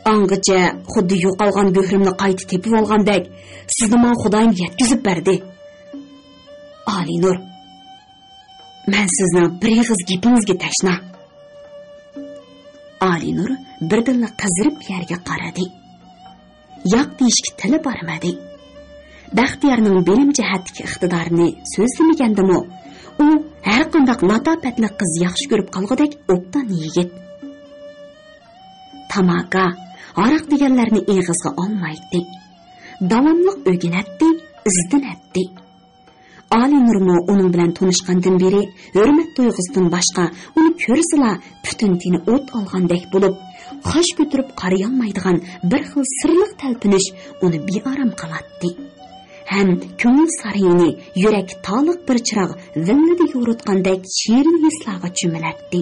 ئاڭغىچە خۇددى يوقالغان گۆھىرىمنى قايتا تېپىۋالغاندەك، سىزنى ماڭا خۇدايىم يەتكۈزۈپ بەردى. ئالىنۇر، مەن سىزنىڭ بىر ئېغىز گېپىڭىزگە تەشنا. ئالىنۇر بىردىنلا قىزىرىپ يەرگە قارىدى. ياق دېيىشكە تىلى بارمىدى. بەختىيارنىڭ بىلىم جەھەتتىكى ئىقتىدارىنى سۆزلىمىگەندىمۇ، ئۇ ھەرقانداق لاتاپەتلىك قىز ياخشى كۆرۈپ قالغۇدەك ئوبدان يىگىت. تاماكا، ھاراق دېگەنلەرنى ئېغىزغا ئالمايتتى. داۋاملىق ئۆگىنەتتى، ئىزدىنەتتى. ئالىنۇرمۇ ئۇنىڭ بىلەن تونۇشقاندىن بېرى ھۆرمەت تۇيغۇسىدىن باشقا ئۇنى كۆرسىلا پۈتۈن تېنى ئوت ئالغاندەك بولۇپ، قاش كۆتۈرۈپ قارىيالمايدىغان بىر خىل سىرلىق تەلپۈنۈش ئۇنى بىئارام قىلاتتى ھەم كۆڭۈل سارىيىنى يۈرەككە تالىق بىر چىراغ ۋىللىدە يورۇتقاندەك شېرىن ھېسلارغا چۆمۈلەتتى.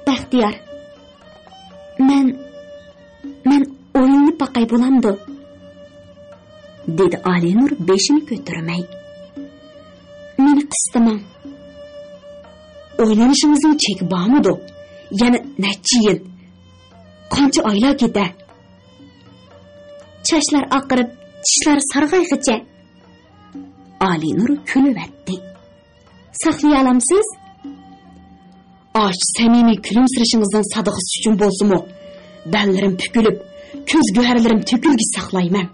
بەختىيار، مەن، مەن ئويلىنىپ باقاي بولامدۇ؟ دېدى ئالىنۇر بېشىنى كۆتۈرمەي. مېنى قىستىماڭ. ئويلىنىشىڭىزنىڭ چېكى بارمىدۇ؟ يەنە نەچچە يىل؟ قانچە ئايلار كېتە؟ چاچلار ئاقىرىپ، چىشلار سارغايغىچە. ئالىنۇر كۈلۈۋەتتى. ساقلىيالامسىز؟ ئاشۇ سەمىمىي كۈلۈمسىرىشىڭىزنىڭ سادىقىسى ئۈچۈن بولسىمۇ، بەللىرىم پۈكۈلۈپ، كۆز گۆھەرلىرىم تۆكۈلگۈچە ساقلايمەن.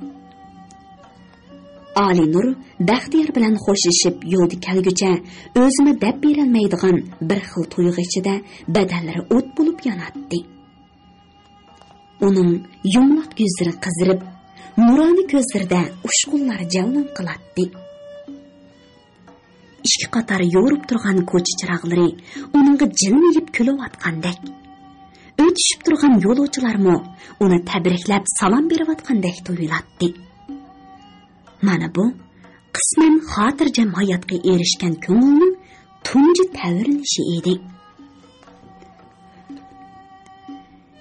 ئالىنۇر بەختىيار بىلەن خوشلىشىپ يولدا كەلگۈچە ئۆزىمۇ دەپ بېرەلمەيدىغان بىر خىل تۇيغۇ ئىچىدە بەدەنلىرى ئوت بولۇپ ياناتتى. ئۇنىڭ يۇمىلاق يۈزلىرى قىزىرىپ، نۇرانە كۆزلىرىدە ئۇچقۇنلار جەۋلان قىلاتتى. ئىككى قاتار يورۇپ تۇرغان كوچا چىراغلىرى ئۇنىڭغا جىلمىيىپ كۈلۈۋاتقاندەك، ئۆتۈشۈپ تۇرغان يولۇچىلارمۇ ئۇنى تەبرىكلەپ سالام بېرىۋاتقاندەك تۇيۇلاتتى. مانا بۇ قىسمەن خاتىرجەم ھاياتقا ئېرىشكەن كۆڭۈلنىڭ تۇنجى تەۋرىنىشى ئىدى.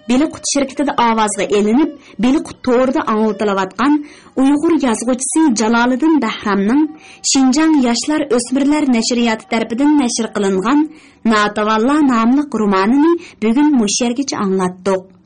بېلىققۇت شىركىتىدە ئاۋازغا ئېلىنىپ، بېلىققۇت تورىدا ئاڭلىتىلىۋاتقان ئۇيغۇر يازغۇچىسى جالالىدىن بەھرامنىڭ شىنجاڭ ياشلار ئۆسمۈرلەر نەشرىياتى تەرىپىدىن نەشر قىلىنغان ناتىۋانلار ناملىق رومانىنى بۈگۈن مۇشۇ يەرگىچە ئاڭلاتتۇق.